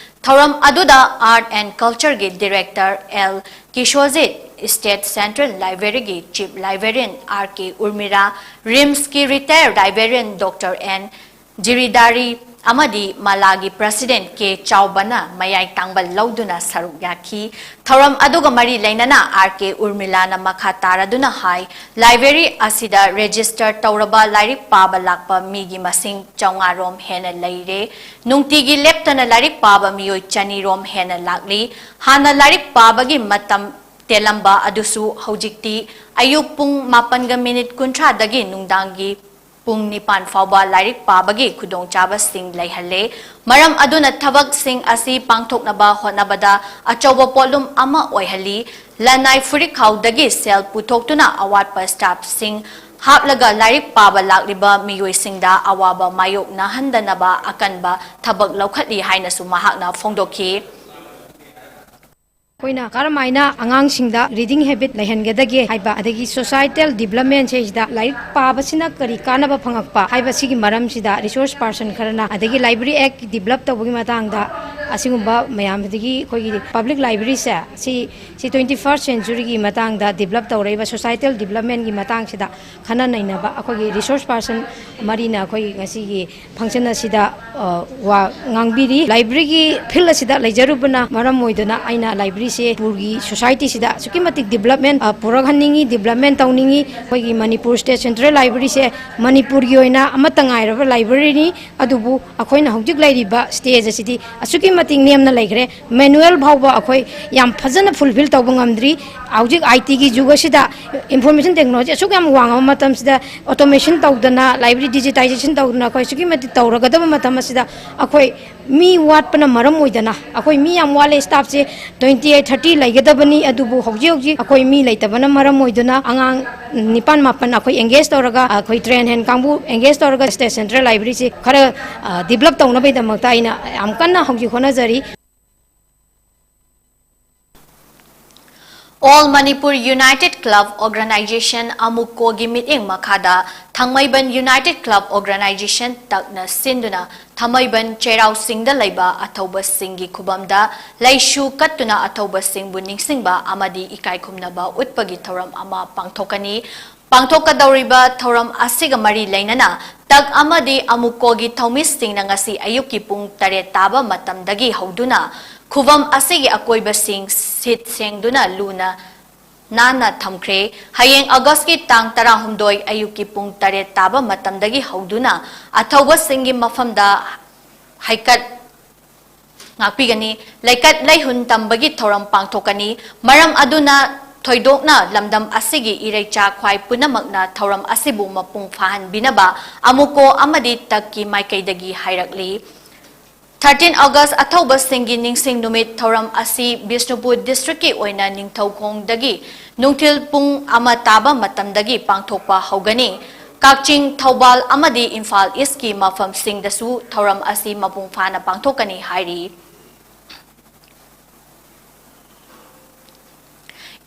ꯊꯧꯔꯝ ꯑꯗꯨꯗ Art and Culture ꯒꯤ Director L ꯀꯤꯁꯣꯖꯤꯠ, State Central Library ꯒꯤ Chief Librarian R K ꯎꯔꯃꯤꯂꯥ, RIMS ꯀꯤ Retired Librarian Doctor N ꯖꯤꯔꯤꯗꯥꯔꯤ ꯑꯃꯗꯤ ꯃꯂꯥꯒꯤ President ꯀꯦ ꯆꯥꯎꯕꯅ ꯃꯌꯥꯏ ꯇꯥꯡꯕ ꯂꯧꯗꯨꯅ ꯁꯔꯨꯛ ꯌꯥꯈꯤ꯫ ꯊꯧꯔꯝ ꯑꯗꯨꯒ ꯃꯔꯤ ꯂꯩꯅꯅ R K ꯎꯔꯃꯤꯂꯥꯅ ꯃꯈꯥ ꯇꯥꯔꯗꯨꯅ ꯍꯥꯏ, library ꯑꯁꯤꯗ register ꯇꯧꯔꯕ ꯂꯥꯏꯔꯤꯛ ꯄꯥꯕ ꯂꯥꯛꯄ ꯃꯤꯒꯤ ꯃꯁꯤꯡ ꯆꯥꯝꯃꯉꯥ ꯔꯣꯝ ꯍꯦꯟꯅ ꯂꯩꯔꯦ꯫ ꯅꯨꯡꯇꯤꯒꯤ ꯂꯦꯞꯇꯅ ꯂꯥꯏꯔꯤꯛ ꯄꯥꯕ ꯃꯤꯑꯣꯏ ꯆꯅꯤ ꯔꯣꯝ ꯍꯦꯟꯅ ꯂꯥꯛꯂꯤ꯫ ꯍꯥꯟꯅ ꯂꯥꯏꯔꯤꯛ ꯄꯥꯕꯒꯤ ꯃꯇꯝ ꯇꯦꯜꯂꯝꯕ ꯑꯗꯨꯁꯨ ꯍꯧꯖꯤꯛꯇꯤ ꯑꯌꯨꯛ ꯄꯨꯡ ꯃꯥꯄꯟꯒ minute ꯀꯨꯟꯊ꯭ꯔꯥꯗꯒꯤ ꯅꯨꯡꯗꯥꯡꯒꯤ ꯄꯨꯡ ꯅꯤꯄꯥꯟ ꯐꯥꯎꯕ ꯂꯥꯏꯔꯤꯛ ꯄꯥꯕꯒꯤ ꯈꯨꯗꯣꯡꯆꯥꯕꯁꯤꯡ ꯂꯩꯍꯜꯂꯦ꯫ ꯃꯔꯝ ꯑꯗꯨꯅ ꯊꯕꯛꯁꯤꯡ ꯑꯁꯤ ꯄꯥꯡꯊꯣꯛꯅꯕ ꯍꯣꯠꯅꯕꯗ ꯑꯆꯧꯕ ꯄꯣꯠꯂꯨꯝ ꯑꯃ ꯑꯣꯏꯍꯜꯂꯤ꯫ ꯂꯅꯥꯏ ꯐꯨꯔꯤꯠꯈꯥꯎꯗꯒꯤ ꯁꯦꯜ ꯄꯨꯊꯣꯛꯇꯨꯅ ꯑꯋꯥꯠꯄ staff ꯁꯤꯡ ꯍꯥꯞꯂꯒ ꯂꯥꯏꯔꯤꯛ ꯄꯥꯕ ꯂꯥꯛꯂꯤꯕ ꯃꯤꯑꯣꯏꯁꯤꯡꯗ ꯑꯋꯥꯕ ꯃꯥꯌꯣꯛꯅꯍꯟꯗꯅꯕ ꯑꯀꯟꯕ ꯊꯕꯛ ꯂꯧꯈꯠꯂꯤ ꯍꯥꯏꯅꯁꯨ ꯃꯍꯥꯛꯅ ꯐꯣꯡꯗꯣꯛꯈꯤ꯫ ꯑꯩꯈꯣꯏꯅ ꯀꯔꯝꯍꯥꯏꯅ ꯑꯉꯥꯡꯁꯤꯡꯗ reading habit ꯂꯩꯍꯟꯒꯗꯒꯦ ꯍꯥꯏꯕ, ꯑꯗꯒꯤ societal development ꯁꯤꯗ ꯂꯥꯏꯔꯤꯛ ꯄꯥꯕꯁꯤꯅ ꯀꯔꯤ ꯀꯥꯟꯅꯕ ꯐꯪꯉꯛꯄ ꯍꯥꯏꯕ, ꯁꯤꯒꯤ ꯃꯔꯝꯁꯤꯗ resource person ꯈꯔꯅ, ꯑꯗꯒꯤ Library Act develop ꯇꯧꯕꯒꯤ ꯃꯇꯥꯡꯗ, ꯑꯁꯤꯒꯨꯝꯕ ꯃꯌꯥꯝꯁꯤꯗꯒꯤ ꯑꯩꯈꯣꯏꯒꯤ public library ꯁꯦ ꯁꯤ ꯁꯤ twenty first century ꯒꯤ ꯃꯇꯥꯡꯗ develop ꯇꯧꯔꯛꯏꯕ societal development ꯀꯤ ꯃꯇꯥꯡꯁꯤꯗ ꯈꯟꯅ ꯅꯩꯅꯕ ꯑꯩꯈꯣꯏꯒꯤ resource person ꯃꯔꯤꯅ ꯑꯩꯈꯣꯏ ꯉꯁꯤꯒꯤ function ꯑꯁꯤꯗ, ꯑ, ꯋꯥ ꯉꯥꯡꯕꯤꯔꯤ꯫ Library ꯒꯤ field ꯑꯁꯤꯗ ꯂꯩꯖꯔꯨꯕꯅ ꯃꯔꯝ ꯑꯣꯏꯗꯨꯅ ꯑꯩꯅ library ꯁꯦ ꯃꯅꯤꯄꯨꯔꯒꯤ society ꯁꯤꯗ ꯑꯁꯨꯛꯀꯤ ꯃꯇꯤꯛ development, ꯑ, ꯄꯨꯔꯛꯍꯟꯅꯤꯡꯉꯤ, development ꯇꯧꯅꯤꯡꯉꯤ꯫ ꯑꯩꯈꯣꯏꯒꯤ ꯃꯅꯤꯄꯨꯔ State Central Library ꯁꯦ ꯃꯅꯤꯄꯨꯔꯒꯤ ꯑꯣꯏꯅ ꯑꯃꯠꯇ ꯉꯥꯏꯔꯕ library ꯅꯤ꯫ ꯑꯗꯨꯕꯨ ꯑꯩꯈꯣꯏꯅ ꯍꯧꯖꯤꯛ ꯂꯩꯔꯤꯕ stage ꯑꯁꯤꯗꯤ ꯑꯁꯨꯛꯀꯤ ꯃꯇꯤꯛ ꯅꯦꯝꯅ ꯂꯩꯈ꯭ꯔꯦ꯫ Manual ꯐꯥꯎꯕ ꯑꯩꯈꯣꯏ ꯌꯥꯝ ꯐꯖꯅ fulfill ꯇꯧꯕ ꯉꯝꯗ꯭ꯔꯤ꯫ ꯍꯧꯖꯤꯛ I T ꯒꯤ ꯖꯨꯒ ꯑꯁꯤꯗ information technology ꯑꯁꯨꯛ ꯌꯥꯝ ꯋꯥꯡꯉꯕ ꯃꯇꯝꯁꯤꯗ automation ꯇꯧꯗꯅ, library digitization ꯇꯧꯗꯅ ꯑꯩꯈꯣꯏ ꯑꯁꯨꯛꯀꯤ ꯃꯇꯤꯛ ꯇꯧꯔꯒꯗꯕ ꯃꯇꯝ ꯑꯁꯤꯗ ꯑꯩꯈꯣꯏ ꯃꯤ ꯋꯥꯠꯄꯅ ꯃꯔꯝ ꯑꯣꯏꯗꯅ, ꯑꯩꯈꯣꯏ ꯃꯤ ꯌꯥꯝ ꯋꯥꯠꯂꯦ, staff ꯁꯦ twenty eight, thirty ꯂꯩꯒꯗꯕꯅꯤ, ꯑꯗꯨꯕꯨ ꯍꯧꯖꯤꯛ ꯍꯧꯖꯤꯛ ꯑꯩꯈꯣꯏ ꯃꯤ ꯂꯩꯇꯕꯅ ꯃꯔꯝ ꯑꯣꯏꯗꯨꯅ ꯑꯉꯥꯡ ꯅꯤꯄꯥꯟ ꯃꯥꯄꯟ ꯑꯩꯈꯣꯏ engage ꯇꯧꯔꯒ, ꯑꯩꯈꯣꯏ train hand ꯀꯥꯡꯕꯨ engage ꯇꯧꯔꯒ State Central Library ꯁꯤ ꯈꯔ, ꯑ, develop ꯇꯧꯅꯕꯒꯤꯗꯃꯛꯇ ꯑꯩꯅ ꯌꯥꯝ ꯀꯟꯅ ꯍꯧꯖꯤꯛ ꯍꯣꯠꯅꯖꯔꯤ꯫ All Manipur United Club Organization, ꯑꯃꯨꯛꯀꯣꯒꯤ ꯃꯤꯠꯌꯦꯡ ꯃꯈꯥꯗ ꯊꯥꯡꯃꯩꯕꯟ United Club Organization ꯇꯛꯅ ꯁꯤꯟꯗꯨꯅ ꯊꯥꯡꯃꯩꯕꯟ ꯆꯩꯔꯥꯎ ꯆꯤꯡꯗ ꯂꯩꯕ ꯑꯊꯧꯕꯁꯤꯡꯒꯤ ꯈꯨꯕꯝꯗ ꯂꯩꯁꯨ ꯀꯠꯇꯨꯅ ꯑꯊꯧꯕꯁꯤꯡꯕꯨ ꯅꯤꯡꯁꯤꯡꯕ ꯑꯃꯗꯤ ꯏꯀꯥꯏ ꯈꯨꯝꯅꯕ ꯎꯠꯄꯒꯤ ꯊꯧꯔꯝ ꯑꯃ ꯄꯥꯡꯊꯣꯛꯀꯅꯤ꯫ ꯄꯥꯡꯊꯣꯛꯀꯗꯧꯔꯤꯕ ꯊꯧꯔꯝ ꯑꯁꯤꯒ ꯃꯔꯤ ꯂꯩꯅꯅ ꯇꯛ ꯑꯃꯗꯤ ꯑꯃꯨꯛꯀꯣꯒꯤ ꯊꯧꯃꯤꯁꯤꯡꯅ ꯉꯁꯤ ꯑꯌꯨꯛꯀꯤ ꯄꯨꯡ ꯇꯔꯦꯠ ꯇꯥꯕ ꯃꯇꯝꯗꯒꯤ ꯍꯧꯗꯨꯅ ꯈꯨꯕꯝ ꯑꯁꯤꯒꯤ ꯑꯀꯣꯏꯕꯁꯤꯡ ꯁꯤꯠ ꯁꯦꯡꯗꯨꯅ ꯂꯨꯅ ꯅꯥꯟꯅ ꯊꯝꯈ꯭ꯔꯦ꯫ ꯍꯌꯦꯡ August ꯀꯤ ꯇꯥꯡ ꯇꯔꯥꯍꯨꯝꯗꯣꯏ ꯑꯌꯨꯛꯀꯤ ꯄꯨꯡ ꯇꯔꯦꯠ ꯇꯥꯕ ꯃꯇꯝꯗꯒꯤ ꯍꯧꯗꯨꯅ ꯑꯊꯧꯕꯁꯤꯡꯒꯤ ꯃꯐꯝꯗ ꯍꯩꯀꯠ ꯉꯥꯛꯄꯤꯒꯅꯤ꯫ ꯂꯩꯀꯠ ꯂꯩꯍꯨꯟ ꯇꯝꯕꯒꯤ ꯊꯧꯔꯝ ꯄꯥꯡꯊꯣꯛꯀꯅꯤ꯫ ꯃꯔꯝ ꯑꯗꯨꯅ ꯊꯣꯏꯗꯣꯛꯅ ꯂꯝꯗꯝ ꯑꯁꯤꯒꯤ ꯏꯔꯩꯆꯥ ꯈ꯭ꯋꯥꯏ ꯄꯨꯝꯅꯃꯛꯅ ꯊꯧꯔꯝ ꯑꯁꯤꯕꯨ ꯃꯄꯨꯡ ꯐꯥꯍꯟꯕꯤꯅꯕ ꯑꯃꯨꯛꯀꯣ ꯑꯃꯗꯤ ꯇꯛꯀꯤ ꯃꯥꯏꯀꯩꯗꯒꯤ ꯍꯥꯏꯔꯛꯂꯤ꯫ Thirteen August ꯑꯊꯧꯕꯁꯤꯡꯒꯤ ꯅꯤꯡꯁꯤꯡ ꯅꯨꯃꯤꯠ ꯊꯧꯔꯝ ꯑꯁꯤ ꯕꯤꯁꯅꯨꯄꯨꯔ district ꯀꯤ ꯑꯣꯏꯅ ꯅꯤꯡꯊꯧꯈꯣꯡꯗꯒꯤ ꯅꯨꯡꯊꯤꯜ ꯄꯨꯡ ꯑꯃ ꯇꯥꯕ ꯃꯇꯝꯗꯒꯤ ꯄꯥꯡꯊꯣꯛꯄ ꯍꯧꯒꯅꯤ꯫ ꯀꯛꯆꯤꯡ, ꯊꯧꯕꯥꯜ ꯑꯃꯗꯤ ꯏꯝꯐꯥꯜ East ꯀꯤ ꯃꯐꯝꯁꯤꯡꯗꯁꯨ ꯊꯧꯔꯝ ꯑꯁꯤ ꯃꯄꯨꯡ ꯐꯥꯅ ꯄꯥꯡꯊꯣꯛꯀꯅꯤ ꯍꯥꯏꯔꯤ꯫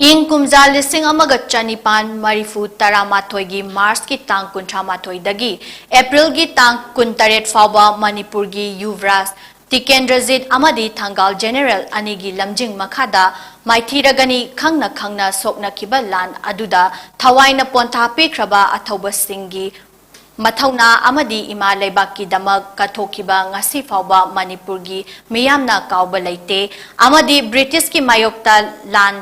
ꯏꯪ ꯀꯨꯝꯖꯥ ꯂꯤꯁꯤꯡ ꯑꯃꯒ ꯆꯅꯤꯄꯥꯟ ꯃꯔꯤꯐꯨ ꯇꯔꯥꯃꯥꯊꯣꯏꯒꯤ ꯃꯥꯔꯆꯀꯤ ꯇꯥꯡ ꯀꯨꯟꯊ꯭ꯔꯥ ꯃꯥꯊꯣꯏꯗꯒꯤ ꯑꯦꯄ꯭ꯔꯤꯜꯒꯤ ꯇꯥꯡ ꯀꯨꯟꯇꯔꯦꯠ ꯐꯥꯎꯕ ꯃꯅꯤꯄꯨꯔꯒꯤ ꯌꯨꯕꯔꯥꯖ ꯇꯤꯀꯦꯟꯗ꯭ꯔꯖꯤꯠ ꯑꯃꯗꯤ ꯊꯪꯒꯥꯜ ꯖꯦꯅꯦꯔꯦꯜ ꯑꯅꯤꯒꯤ ꯂꯝꯖꯤꯡ ꯃꯈꯥꯗ ꯃꯥꯏꯊꯤꯔꯒꯅꯤ ꯈꯪꯅ ꯈꯪꯅ ꯁꯣꯛꯅꯈꯤꯕ ꯂꯥꯟ ꯑꯗꯨꯗ ꯊꯋꯥꯏꯅ ꯄꯣꯟꯊꯥ ꯄꯤꯈ꯭ꯔꯕ ꯑꯊꯧꯕꯁꯤꯡꯒꯤ ꯃꯊꯧꯅꯥ ꯑꯃꯗꯤ ꯏꯃꯥ ꯂꯩꯕꯥꯛꯀꯤꯗꯃꯛ ꯀꯠꯊꯣꯛꯈꯤꯕ ꯉꯁꯤ ꯐꯥꯎꯕ ꯃꯅꯤꯄꯨꯔꯒꯤ ꯃꯤꯌꯥꯝꯅ ꯀꯥꯎꯕ ꯂꯩꯇꯦ ꯑꯃꯗꯤ ꯕ꯭ꯔꯤꯇꯤꯁꯀꯤ ꯃꯥꯌꯣꯛꯇ ꯂꯥꯟ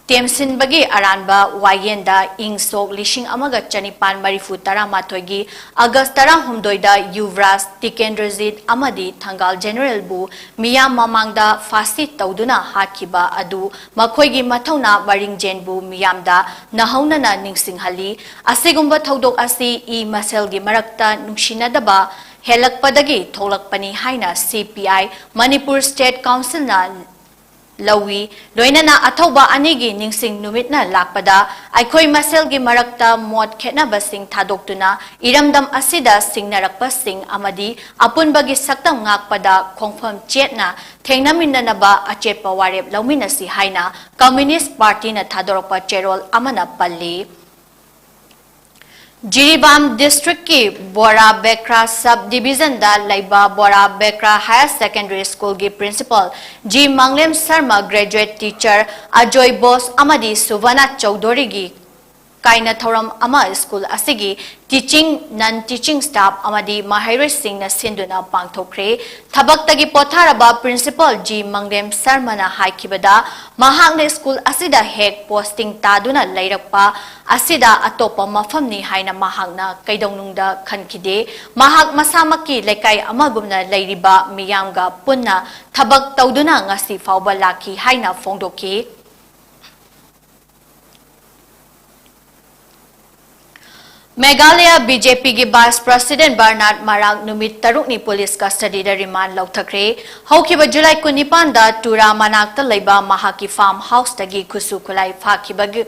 ꯇꯦꯝꯁꯤꯟꯕꯒꯤ ꯑꯔꯥꯟꯕ ꯋꯥꯌꯦꯟꯗ ꯏꯪ ꯁꯣꯛ ꯂꯤꯁꯤꯡ ꯑꯃꯒ ꯆꯅꯤꯄꯥꯟ ꯃꯔꯤꯐꯨ ꯇꯔꯥꯃꯥꯊꯣꯏꯒꯤ ꯑꯥꯒꯁ ꯇꯔꯥꯍꯨꯝꯗꯣꯏꯗ ꯌꯨꯕꯔꯥꯖ ꯇꯤꯀꯦꯟꯗ꯭ꯔꯖꯤꯠ ꯑꯃꯗꯤ ꯊꯪꯒꯥꯜ ꯖꯦꯅꯔꯦꯜꯕꯨ ꯃꯤꯌꯥꯝ ꯃꯃꯥꯡꯗ ꯐꯥꯁꯤ ꯇꯧꯗꯨꯅ ꯍꯥꯠꯈꯤꯕ ꯑꯗꯨ ꯃꯈꯣꯏꯒꯤ ꯃꯊꯧꯅꯥ ꯃꯔꯤꯡꯖꯦꯟꯕꯨ ꯃꯤꯌꯥꯝꯗ ꯅꯧꯍꯧꯅꯅ ꯅꯤꯡꯁꯤꯡꯍꯜꯂꯤ꯫ ꯑꯁꯤꯒꯨꯝꯕ ꯊꯧꯗꯣꯛ ꯑꯁꯤ ꯏ ꯃꯁꯦꯜꯒꯤ ꯃꯔꯛꯇ ꯅꯨꯡꯁꯤꯅꯗꯕ ꯍꯦꯜꯂꯛꯄꯗꯒꯤ ꯊꯣꯛꯂꯛꯄꯅꯤ ꯍꯥꯏꯅ ꯁꯤ ꯄꯤ ꯑꯥꯏ ꯃꯅꯤꯄꯨꯔ ꯁ꯭ꯇꯦꯠ ꯀꯥꯎꯟꯁꯤꯜꯅ ꯂꯧꯏ꯫ ꯂꯣꯏꯅꯅ ꯑꯊꯧꯕ ꯑꯅꯤꯒꯤ ꯅꯤꯡꯁꯤꯡ ꯅꯨꯃꯤꯠꯅ ꯂꯥꯛꯄꯗ ꯑꯩꯈꯣꯏ ꯃꯁꯦꯜꯒꯤ ꯃꯔꯛꯇ ꯃꯣꯠ ꯈꯦꯠꯅꯕꯁꯤꯡ ꯊꯥꯗꯣꯛꯇꯨꯅ ꯏꯔꯝꯗꯝ ꯑꯁꯤꯗ ꯁꯤꯡꯅꯔꯛꯄꯁꯤꯡ ꯑꯃꯗꯤ ꯑꯄꯨꯟꯕꯒꯤ ꯁꯛꯇꯝ ꯉꯥꯛꯄꯗ ꯈꯣꯡꯐꯝ ꯆꯦꯠꯅ ꯊꯦꯡꯅꯃꯤꯟꯅꯅꯕ ꯑꯆꯦꯠꯄ ꯋꯥꯔꯦꯞ ꯂꯧꯃꯤꯟꯅꯁꯤ ꯍꯥꯏꯅ ꯀꯝꯌꯨꯅꯤꯁ꯭ꯠ ꯄꯥꯔꯇꯤꯅ ꯊꯥꯗꯣꯔꯛꯄ ꯆꯦꯔꯣꯜ ꯑꯃꯅ ꯄꯜꯂꯤ꯫ ꯖꯤꯔꯤꯕꯥꯝ ꯗꯤꯁꯇ꯭ꯔꯤꯛꯀꯤ ꯕꯣꯔꯥ ꯕꯦꯀ꯭ꯔꯥ ꯁꯕ ꯗꯤꯕꯤꯖꯟꯗ ꯂꯩꯕ ꯕꯣꯔꯥ ꯕꯦꯀ꯭ꯔꯥ ꯍꯥꯌꯔ ꯁꯦꯀꯦꯟꯗꯔꯤ ꯁ꯭ꯀꯨꯜꯒꯤ principal G Manglem Sharma, graduate teacher Ajoy Bose ꯑꯃꯗꯤ ꯁꯨꯚꯅꯥ ꯆꯧꯙꯨꯔꯤꯒꯤ ꯀꯥꯏꯅ ꯊꯧꯔꯝ ꯑꯃ ꯁ꯭ꯀꯨꯜ ꯑꯁꯤꯒꯤ ꯇꯤꯆꯤꯡ, ꯅꯟ ꯇꯤꯆꯤꯡ ꯁ꯭ꯇꯥꯐ ꯑꯃꯗꯤ ꯃꯍꯩꯔꯣꯏꯁꯤꯡꯅ ꯁꯤꯟꯗꯨꯅ ꯄꯥꯡꯊꯣꯛꯈ꯭ꯔꯦ꯫ ꯊꯕꯛꯇꯒꯤ ꯄꯣꯊꯥꯔꯕ ꯄ꯭ꯔꯤꯟꯁꯤꯄꯥꯜ ꯖꯤ ꯃꯪꯂꯦꯝ ꯁꯔꯃꯅ ꯍꯥꯏꯈꯤꯕꯗ, ꯃꯍꯥꯛꯅ ꯁ꯭ꯀꯨꯜ ꯑꯁꯤꯗ ꯍꯦꯛ ꯄꯣꯁꯇꯤꯡ ꯇꯥꯗꯨꯅ ꯂꯩꯔꯛꯄ ꯑꯁꯤꯗ ꯑꯇꯣꯞꯄ ꯃꯐꯝꯅꯤ ꯍꯥꯏꯅ ꯃꯍꯥꯛꯅ ꯀꯩꯗꯧꯅꯨꯡꯗ ꯈꯟꯈꯤꯗꯦ꯫ ꯃꯍꯥꯛ ꯃꯁꯥꯃꯛꯀꯤ ꯂꯩꯀꯥꯏ ꯑꯃꯒꯨꯝꯅ ꯂꯩꯔꯤꯕ ꯃꯤꯌꯥꯝꯒ ꯄꯨꯟꯅ ꯊꯕꯛ ꯇꯧꯗꯨꯅ ꯉꯁꯤ ꯐꯥꯎꯕ ꯂꯥꯛꯈꯤ ꯍꯥꯏꯅ ꯐꯣꯡꯗꯣꯛꯈꯤ꯫ ꯃꯦꯘꯥꯂꯌꯥ ꯕꯤ ꯖꯦ ꯄꯤꯒꯤ ꯚꯥꯏꯁ ꯄ꯭ꯔꯁꯤꯗꯦꯟꯠ ꯕꯔꯅꯥꯗ ꯃꯔꯥꯛ ꯅꯨꯃꯤꯠ ꯇꯔꯨꯛꯅꯤ ꯄꯨꯂꯤꯁ ꯀꯁꯇꯗꯤꯗ ꯔꯤꯃꯥꯟꯗ ꯂꯧꯊꯈ꯭ꯔꯦ꯫ ꯍꯧꯈꯤꯕ ꯖꯨꯂꯥꯏ ꯀꯨꯟꯅꯤꯄꯥꯟꯗ ꯇꯨꯔꯥ ꯃꯅꯥꯛꯇ ꯂꯩꯕ ꯃꯍꯥꯛꯀꯤ ꯐꯥꯔꯝ ꯍꯥꯎꯁꯇꯒꯤ ꯈꯨꯠꯁꯨ ꯈꯨꯠꯂꯥꯏ ꯐꯥꯈꯤꯕꯒꯤ,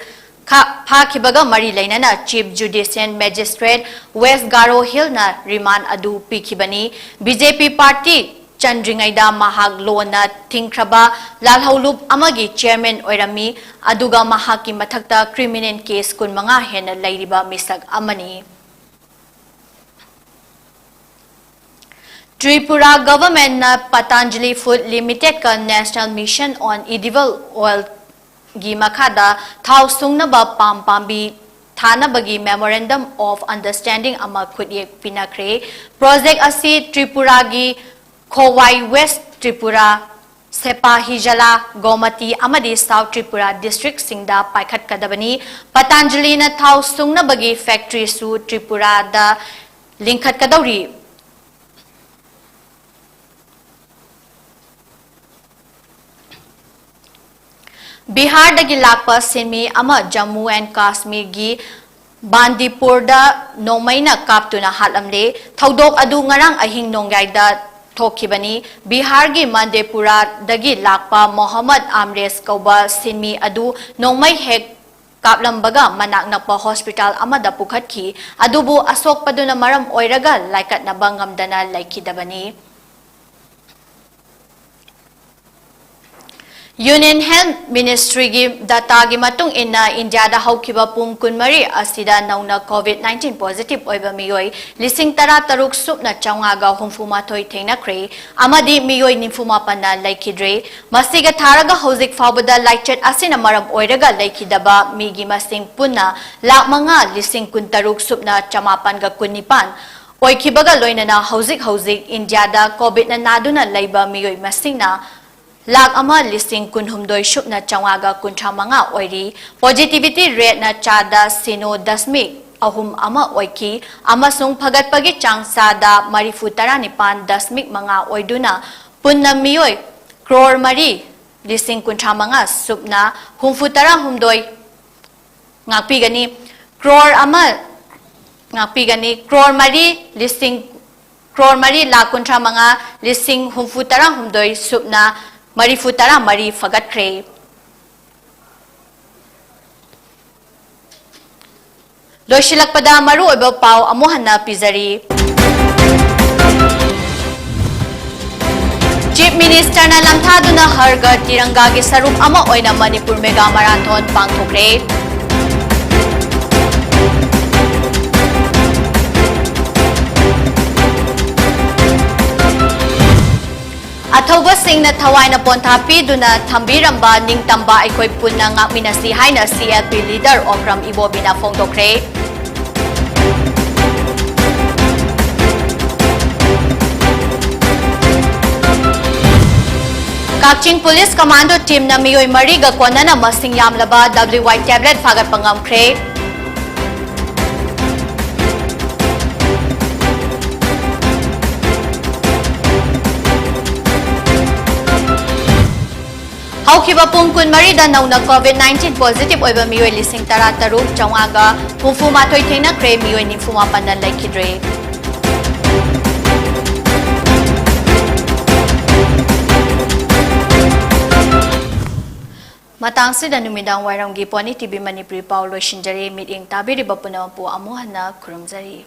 ꯈꯥ-, ꯐꯥꯈꯤꯕꯒ ꯃꯔꯤ ꯂꯩꯅꯅ ꯆꯤꯐ ꯖꯨꯗꯤꯁꯤꯌꯦꯜ ꯃꯦꯖꯤꯁꯇ꯭ꯔꯦꯠ ꯋꯦꯁ ꯒꯥꯔꯣ ꯍꯤꯜꯅ ꯔꯤꯃꯥꯟꯗ ꯑꯗꯨ ꯄꯤꯈꯤꯕꯅꯤ꯫ ꯕꯤ ꯖꯦ ꯄꯤ ꯄꯥꯔꯇꯤ ꯆꯟꯗ꯭ꯔꯤꯉꯩꯗ ꯃꯍꯥꯛ ꯂꯣꯟꯅ ꯊꯤꯡꯈ꯭ꯔꯕ ꯂꯥꯜꯍꯧꯂꯨꯞ ꯑꯃꯒꯤ chairman ꯑꯣꯏꯔꯝꯃꯤ, ꯑꯗꯨꯒ ꯃꯍꯥꯛꯀꯤ ꯃꯊꯛꯇ criminal case ꯀꯨꯟꯃꯉꯥ ꯍꯦꯟꯅ ꯂꯩꯔꯤꯕ ꯃꯤꯁꯛ ꯑꯃꯅꯤ꯫ Tripura governmentꯅ Patanjali Food Limitedꯀ National Mission on Edible Oilꯒꯤ ꯃꯈꯥꯗ ꯊꯥꯎ ꯁꯨꯡꯅꯕ ꯄꯥꯝ ꯄꯥꯝꯕꯤ ꯊꯥꯅꯕꯒꯤ Memorandum of Understanding ꯑꯃ ꯈꯨꯠꯌꯦꯛ ꯄꯤꯅꯈ꯭ꯔꯦ꯫ Project ꯑꯁꯤ ꯇ꯭ꯔꯤꯄꯨꯔꯥꯒꯤ ꯈꯣꯋꯥꯏ, West Tripura, ꯁꯦꯄꯥꯍꯤꯖꯂꯥ, ꯒꯣꯃꯇꯤ ꯑꯃꯗꯤ South Tripura districtꯁꯤꯡꯗ ꯄꯥꯏꯈꯠꯀꯗꯕꯅꯤ꯫ Patanjaliꯅ ꯊꯥꯎ ꯁꯨꯡꯅꯕꯒꯤ factoryꯁꯨ ꯇ꯭ꯔꯤꯄꯨꯔꯥꯗ ꯂꯤꯡꯈꯠꯀꯗꯧꯔꯤ꯫ ꯕꯤꯍꯥꯔꯗꯒꯤ ꯂꯥꯛꯄ ꯁꯤꯟꯃꯤ ꯑꯃ ꯖꯝꯃꯨ ꯑꯦꯟ ꯀꯥꯁꯃꯤꯔꯒꯤ ꯕꯥꯟꯗꯤꯄꯨꯔꯗ ꯅꯣꯡꯃꯩꯅ ꯀꯥꯞꯇꯨꯅ ꯍꯥꯠꯂꯝꯂꯦ꯫ ꯊꯧꯗꯣꯛ ꯑꯗꯨ ꯉꯔꯥꯡ ꯑꯍꯤꯡ ꯅꯣꯡꯌꯥꯏꯗ ꯊꯣꯛꯈꯤꯕꯅꯤ꯫ ꯕꯤꯍꯥꯔꯒꯤ ꯃꯟꯗꯦꯄꯨꯔꯥꯗꯒꯤ ꯂꯥꯛꯄ ꯃꯣꯍꯝꯃꯗ ꯑꯥꯝꯔꯦꯁ ꯀꯧꯕ ꯁꯤꯟꯃꯤ ꯑꯗꯨ ꯅꯣꯡꯃꯩ ꯍꯦꯛ ꯀꯥꯞꯂꯝꯕꯒ ꯃꯅꯥꯛ ꯅꯛꯄ hospital ꯑꯃꯗ ꯄꯨꯈꯠꯈꯤ, ꯑꯗꯨꯕꯨ ꯑꯁꯣꯛꯄꯗꯨꯅ ꯃꯔꯝ ꯑꯣꯏꯔꯒ ꯂꯥꯏꯀꯠꯅꯕ ꯉꯝꯗꯅ ꯂꯩꯈꯤꯗꯕꯅꯤ꯫ Union Health Ministryꯒꯤ dataꯒꯤ ꯃꯇꯨꯡ ꯏꯟꯅ, ꯏꯟꯗꯤꯌꯥꯗ ꯍꯧꯈꯤꯕ ꯄꯨꯡ ꯀꯨꯟꯃꯔꯤ ꯑꯁꯤꯗ ꯅꯧꯅ COVID nineteen positive ꯑꯣꯏꯕ ꯃꯤꯑꯣꯏ ꯂꯤꯁꯤꯡ ꯇꯔꯥꯇꯔꯨꯛ ꯁꯨꯞꯅ ꯆꯥꯝꯃꯉꯥꯒ ꯍꯨꯝꯐꯨ ꯃꯥꯊꯣꯏ ꯊꯦꯡꯅꯈ꯭ꯔꯦ ꯑꯃꯗꯤ ꯃꯤꯑꯣꯏ ꯅꯤꯐꯨ ꯃꯥꯄꯟꯅ ꯂꯩꯈꯤꯗ꯭ꯔꯦ꯫ ꯃꯁꯤꯒ ꯊꯥꯔꯒ ꯍꯧꯖꯤꯛ ꯐꯥꯎꯕꯗ ꯂꯥꯏꯆꯠ ꯑꯁꯤꯅ ꯃꯔꯝ ꯑꯣꯏꯔꯒ ꯂꯩꯈꯤꯗꯕ ꯃꯤꯒꯤ ꯃꯁꯤꯡ ꯄꯨꯟꯅ ꯂꯥꯈ ꯃꯉꯥ ꯂꯤꯁꯤꯡ ꯀꯨꯟꯇꯔꯨꯛ ꯁꯨꯞꯅ ꯆꯃꯥꯄꯟꯒ ꯀꯨꯟꯅꯤꯄꯥꯟ ꯑꯣꯏꯈꯤꯕꯒ ꯂꯣꯏꯅꯅ ꯍꯧꯖꯤꯛ ꯍꯧꯖꯤꯛ ꯏꯟꯗꯤꯌꯥꯗ COVIDꯅ ꯅꯥꯗꯨꯅ ꯂꯩꯕ ꯃꯤꯑꯣꯏ ꯃꯁꯤꯡꯅ ꯂꯥꯈ ꯑꯃ ꯂꯤꯁꯤꯡ ꯀꯨꯟꯍꯨꯝꯗꯣꯏ ꯁꯨꯞꯅ ꯆꯥꯝꯃꯉꯥꯒ ꯀꯨꯟꯊ꯭ꯔꯥ ꯃꯉꯥ ꯑꯣꯏꯔꯤ꯫ Positivity rateꯅ ꯆꯥꯗ ꯁꯤꯅꯣ ꯗꯁꯃꯤꯛ ꯑꯍꯨꯝ ꯑꯃ ꯑꯣꯏꯈꯤ ꯑꯃꯁꯨꯡ ꯐꯒꯠꯄꯒꯤ ꯆꯥꯡ ꯆꯥꯗ ꯃꯔꯤꯐꯨ ꯇꯔꯥꯅꯤꯄꯥꯟ ꯗꯁꯃꯤꯛ ꯃꯉꯥ ꯑꯣꯏꯗꯨꯅ ꯄꯨꯟꯅ ꯃꯤꯑꯣꯏ ꯀ꯭ꯔꯣꯔ ꯃꯔꯤ ꯂꯤꯁꯤꯡ ꯀꯨꯟꯊ꯭ꯔꯥ ꯃꯉꯥ ꯁꯨꯞꯅ ꯍꯨꯝꯐꯨ ꯇꯔꯥ ꯍꯨꯝꯗꯣꯏ ꯉꯥꯛꯄꯤꯒꯅꯤ꯫ ꯀ꯭ꯔꯣꯔ ꯑꯃ, ꯉꯥꯛꯄꯤꯒꯅꯤ꯫ ꯀ꯭ꯔꯣꯔ ꯃꯔꯤ ꯂꯤꯁꯤꯡ, ꯀ꯭ꯔꯣꯔ ꯃꯔꯤ ꯂꯥꯈ ꯀꯨꯟꯊ꯭ꯔꯥ ꯃꯉꯥ ꯂꯤꯁꯤꯡ ꯍꯨꯝꯐꯨ ꯇꯔꯥ ꯍꯨꯝꯗꯣꯏ ꯁꯨꯞꯅ ꯃꯔꯤꯐꯨ ꯇꯔꯥ ꯃꯔꯤ ꯐꯒꯠꯈ꯭ꯔꯦ꯫ ꯂꯣꯏꯁꯤꯜꯂꯛꯄꯗ ꯃꯔꯨꯑꯣꯏꯕ ꯄꯥꯎ ꯑꯃꯨꯛ ꯍꯟꯅ ꯄꯤꯖꯔꯤ꯫ Chief Ministerꯅ ꯂꯝꯊꯥꯗꯨꯅ ꯍꯔ ꯘꯔ ꯇꯤꯔꯪꯒꯥꯒꯤ ꯁꯔꯨꯛ ꯑꯃ ꯑꯣꯏꯅ ꯃꯅꯤꯄꯨꯔ ꯃꯦꯒꯥ ꯃꯔꯥꯊꯣꯟ ꯄꯥꯡꯊꯣꯛꯈ꯭ꯔꯦ꯫ ꯑꯊꯧꯕꯁꯤꯡꯅ ꯊꯋꯥꯏꯅ ꯄꯣꯟꯊꯥ ꯄꯤꯗꯨꯅ ꯊꯝꯕꯤꯔꯝꯕ ꯅꯤꯡꯇꯝꯕ ꯑꯩꯈꯣꯏ ꯄꯨꯟꯅ ꯉꯥꯛꯃꯤꯟꯅꯁꯤ ꯍꯥꯏꯅ C L P leader Okram ꯏꯕꯣꯕꯤꯅ ꯐꯣꯡꯗꯣꯛꯈ꯭ꯔꯦ꯫ ꯀꯛꯆꯤꯡ Police Commando teamꯅ ꯃꯤꯑꯣꯏ ꯃꯔꯤꯒ ꯀꯣꯟꯅꯅ ꯃꯁꯤꯡ ꯌꯥꯝꯂꯕ W Y tablet ꯐꯥꯒꯠꯄ ꯉꯝꯈ꯭ꯔꯦ꯫ ꯍꯧꯈꯤꯕ ꯄꯨꯡ ꯀꯨꯟꯃꯔꯤꯗ ꯅꯧꯅ COVID nineteen positive ꯑꯣꯏꯕ ꯃꯤꯑꯣꯏ ꯂꯤꯁꯤꯡ ꯇꯔꯥ ꯇꯔꯨꯛ ꯆꯥꯝꯃꯉꯥꯒ ꯍꯨꯝꯐꯨ ꯃꯥꯊꯣꯏ ꯊꯦꯡꯅꯈ꯭ꯔꯦ, ꯃꯤꯑꯣꯏ ꯅꯤꯐꯨ ꯃꯥꯄꯟꯅ ꯂꯩꯈꯤꯗ꯭ꯔꯦ꯫ ꯃꯇꯥꯡꯁꯤꯗ ꯅꯨꯃꯤꯗꯥꯡ ꯋꯥꯏꯔꯝꯒꯤ Pony T V ꯃꯅꯤꯄꯨꯔꯤ ꯄꯥꯎ ꯂꯣꯏꯁꯤꯟꯖꯔꯦ꯫ ꯃꯤꯠꯌꯦꯡ ꯇꯥꯕꯤꯔꯤꯕ ꯄꯨꯝꯅꯃꯛꯄꯨ ꯑꯃꯨꯛ ꯍꯟꯅ ꯈꯨꯔꯨꯝꯖꯔꯤ꯫